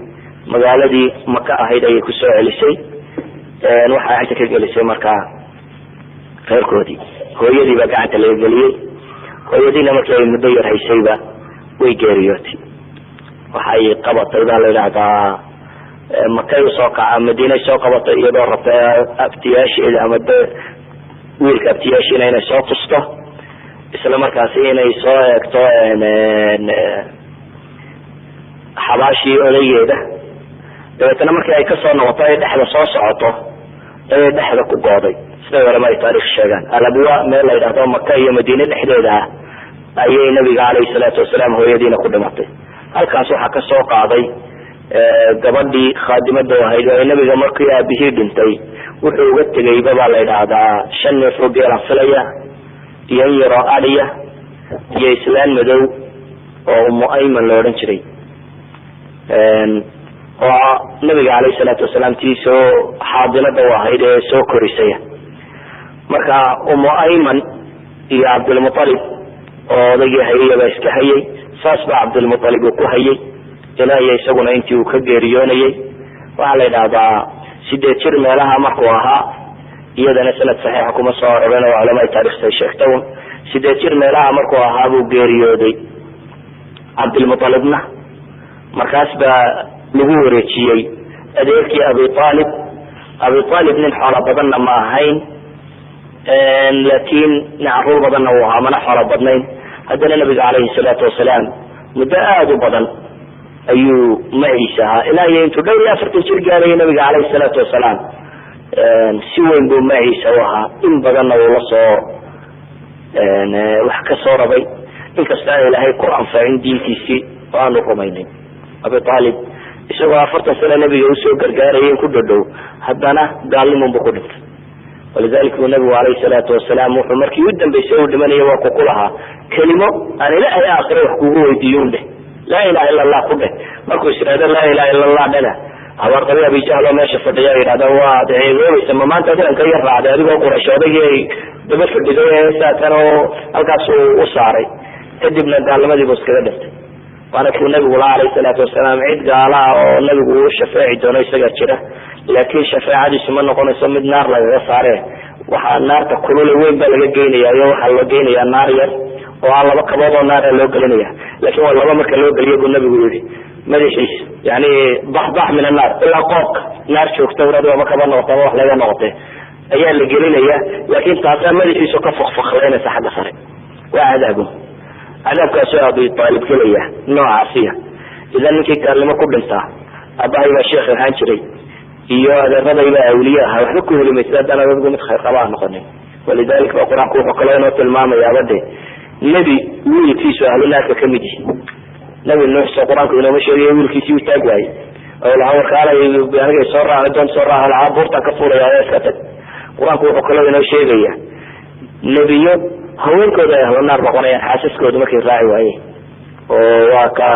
magaaladii Maka ahayd ayay kusoo celisay, waxay gacanta ka gelisay markaa reerkoodii, hooyadii baa gacanta laga geliyey. Hooyadiina markii ay muddo yar haysayba way geeriyootay. Waxay qabatay baa la yidhaahdaa Makay usoo kaca, Madiinay soo qabatay iyadoo rabtay abtiyaasheeda ama de wiilka abtiyaashiina inay soo tusto, isla markaasi inay soo eegto xabaashii odaygeeda. Dabeetana markii ay kasoo noqoto ay dhexda soo socoto ayay dhexda ku gooday, siday horema ay taarikh sheegaan. Alabwa meel la yidhahdo Maka iyo Madiine dhexdeeda ah ayay nabiga calayhi salaatu wasalaam hooyadiina ku dhimatay. Halkaas waxaa kasoo qaaday gabadhii khaadimada ahayd oo nabiga markii aabihii dhintay wuxuu uga tegayba baa la yidhaahdaa 5 neef oo geelan filaya iyo in yaroo adhiya iyo islaan madow oo Umu Ayman la odhan jiray, oo nabiga calayhi salaatu wasalaam tii soo xaadinada u ahayd ee soo korisaya. Marka Umu Ayman iyo Cabdilmutalib oo odaygii hayay baa iska hayay, saas baa Cabdilmutalib uu ku hayay ilaa iyo isaguna intii uu ka geeriyoonayay. Waxaa la yidhahdaa 8 jir meelaha markuu ahaa, iyadana sanad saxiixa kuma soo arorin oo culamada taariikhta ay sheegtay, 8 jir meelaha markuu ahaa buu geeriyooday Cabdilmutalibna. Markaas baa lagu wareejiyey adeerkii Abi Talib. Abi Talib nin xoolo badanna ma ahayn, laakiin nin caruur badanna uu ahaa, mana xoolo badnayn. Haddana nabiga calayhi salaatu wasalaam muddo aada u badan ayuu maciisa ahaa, ilaa iyo intuu dhowr iyo 40 jir gaarayay nabiga calayhi salaatu wasalaam si weyn buu maciisa u ahaa, in badanna uu lasoo wax kasoo rabay, inkasta aan ilaahay ku anfacin diintiisii oo aanu rumaynin. Abi Talib isagoo 40 sano nabiga usoo gargaarayay in ku dhodhow, haddana gaalnimunbu ku dhintay. Walidalika uu nabigu calayhi salaatu wasalaam wuxuu markii u dambeysay uu dhimanaya waa ku kulahaa kelimo aan ilaahay aakhire wax kugu weydiiyo dheh, laa ilaha illa Allah ku dheh. Markuu is yidhahdo laa ilaha illa Allah dhena, habaarqabi Abi Jahl oo meesha fadhiya yidhahda waad ceeboobaysa, ma maanta adigan ka yar raacday adigoo Quraysh odaygii ay daba fadhiday ee saatan oo halkaas uu u saaray. Kadibna gaalnimadii buu iskaga dhintay. Waana kuu nabigu laha alayhi salaatu wasalaam, cid gaala ah oo nabigu uu shafeeci doono isagaa jira, laakin shafeecadiisu ma noqonayso mid naar lagaga saare. Waxaa naarta kulule weyn baa laga geynaya, iyo waxaa loo geynayaa naar yar oo aan laba kabood oo naara loo gelinaya, laakin waa laba marka loo geliyo buu nabigu yihi madaxiis yani baxbax min annaar ilaa qoobka naar joogta urad ama kaba noqoto ama wax laga noqote ayaa la gelinaya, laakin taasaa madaxiisu ka fakfakleynaysa xagga sare. Waa cadaabun, cadaabkaasoo Abi Aalib gelaya noocaasiya. Idan ninkii gaalnimo ku dhintaa, aabahay baa sheekh ahaan jiray iyo adeeraday baa awliye ahaa, waxba ku heli maysa haddaan adigu mid khayr qaba noqonin. Walidalik ba Qur-aanku wuxuu kaloo inoo tilmaamayaaba de nebi wiilkiisu ahlu naarka kamid yihi. Nabi Nuux soo Qur-aanku inooma sheegayo wiilkiisii u taag waayey oo lahaa warkaalay aniga soo raaca, doon soo raaca, lahaa buurtaan ka fuulaya ayaa iska tag. Qur-aanku wuxuu kaloo inoo sheegaya nebiyo haweenkooda ay ahlu naar noqonayaan xaasaskooda markay raaci waayeen, oo waa ka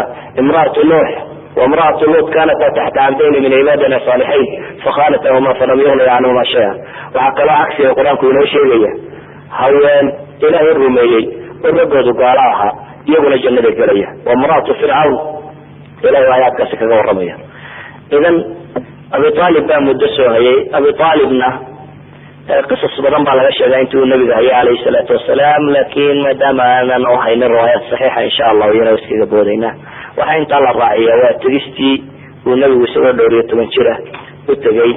imraatu Nuux وامرأة لوط كانتا تحت عبدين من عبادنا صالحين فخانتهما فلم يغنيا عنهما شيئا. Waxaa kaloo cagsiga Qur-aanku inoo sheegaya haween Ilaahay rumeeyey oo raggoodu gaalo ahaa iyaguna jannada gelaya, wa imra'atu Fircawn, Ilahay aayaadkaasi kaga warramaya. Idan Abi Aalib baa muddo soo hayay. Abi Aalibna qisas badan baa laga sheegaa intii uu nabiga hayay calayhi salaatu wasalaam, laakin maadaama aanan u haynin riwaayaat saxiixa, insha Allahu iyana iskaga boodayna. Waxaa intaa la raaciya waa tegistii uu nabigu isagoo dhowr iyo toban jira u tegay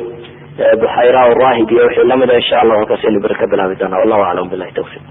Buxayra Raahib iyo wixii lamida. Insha Allah halkaasaynu beri ka bilaabi doonaa. Wallahu aclam, billahi tawfiq.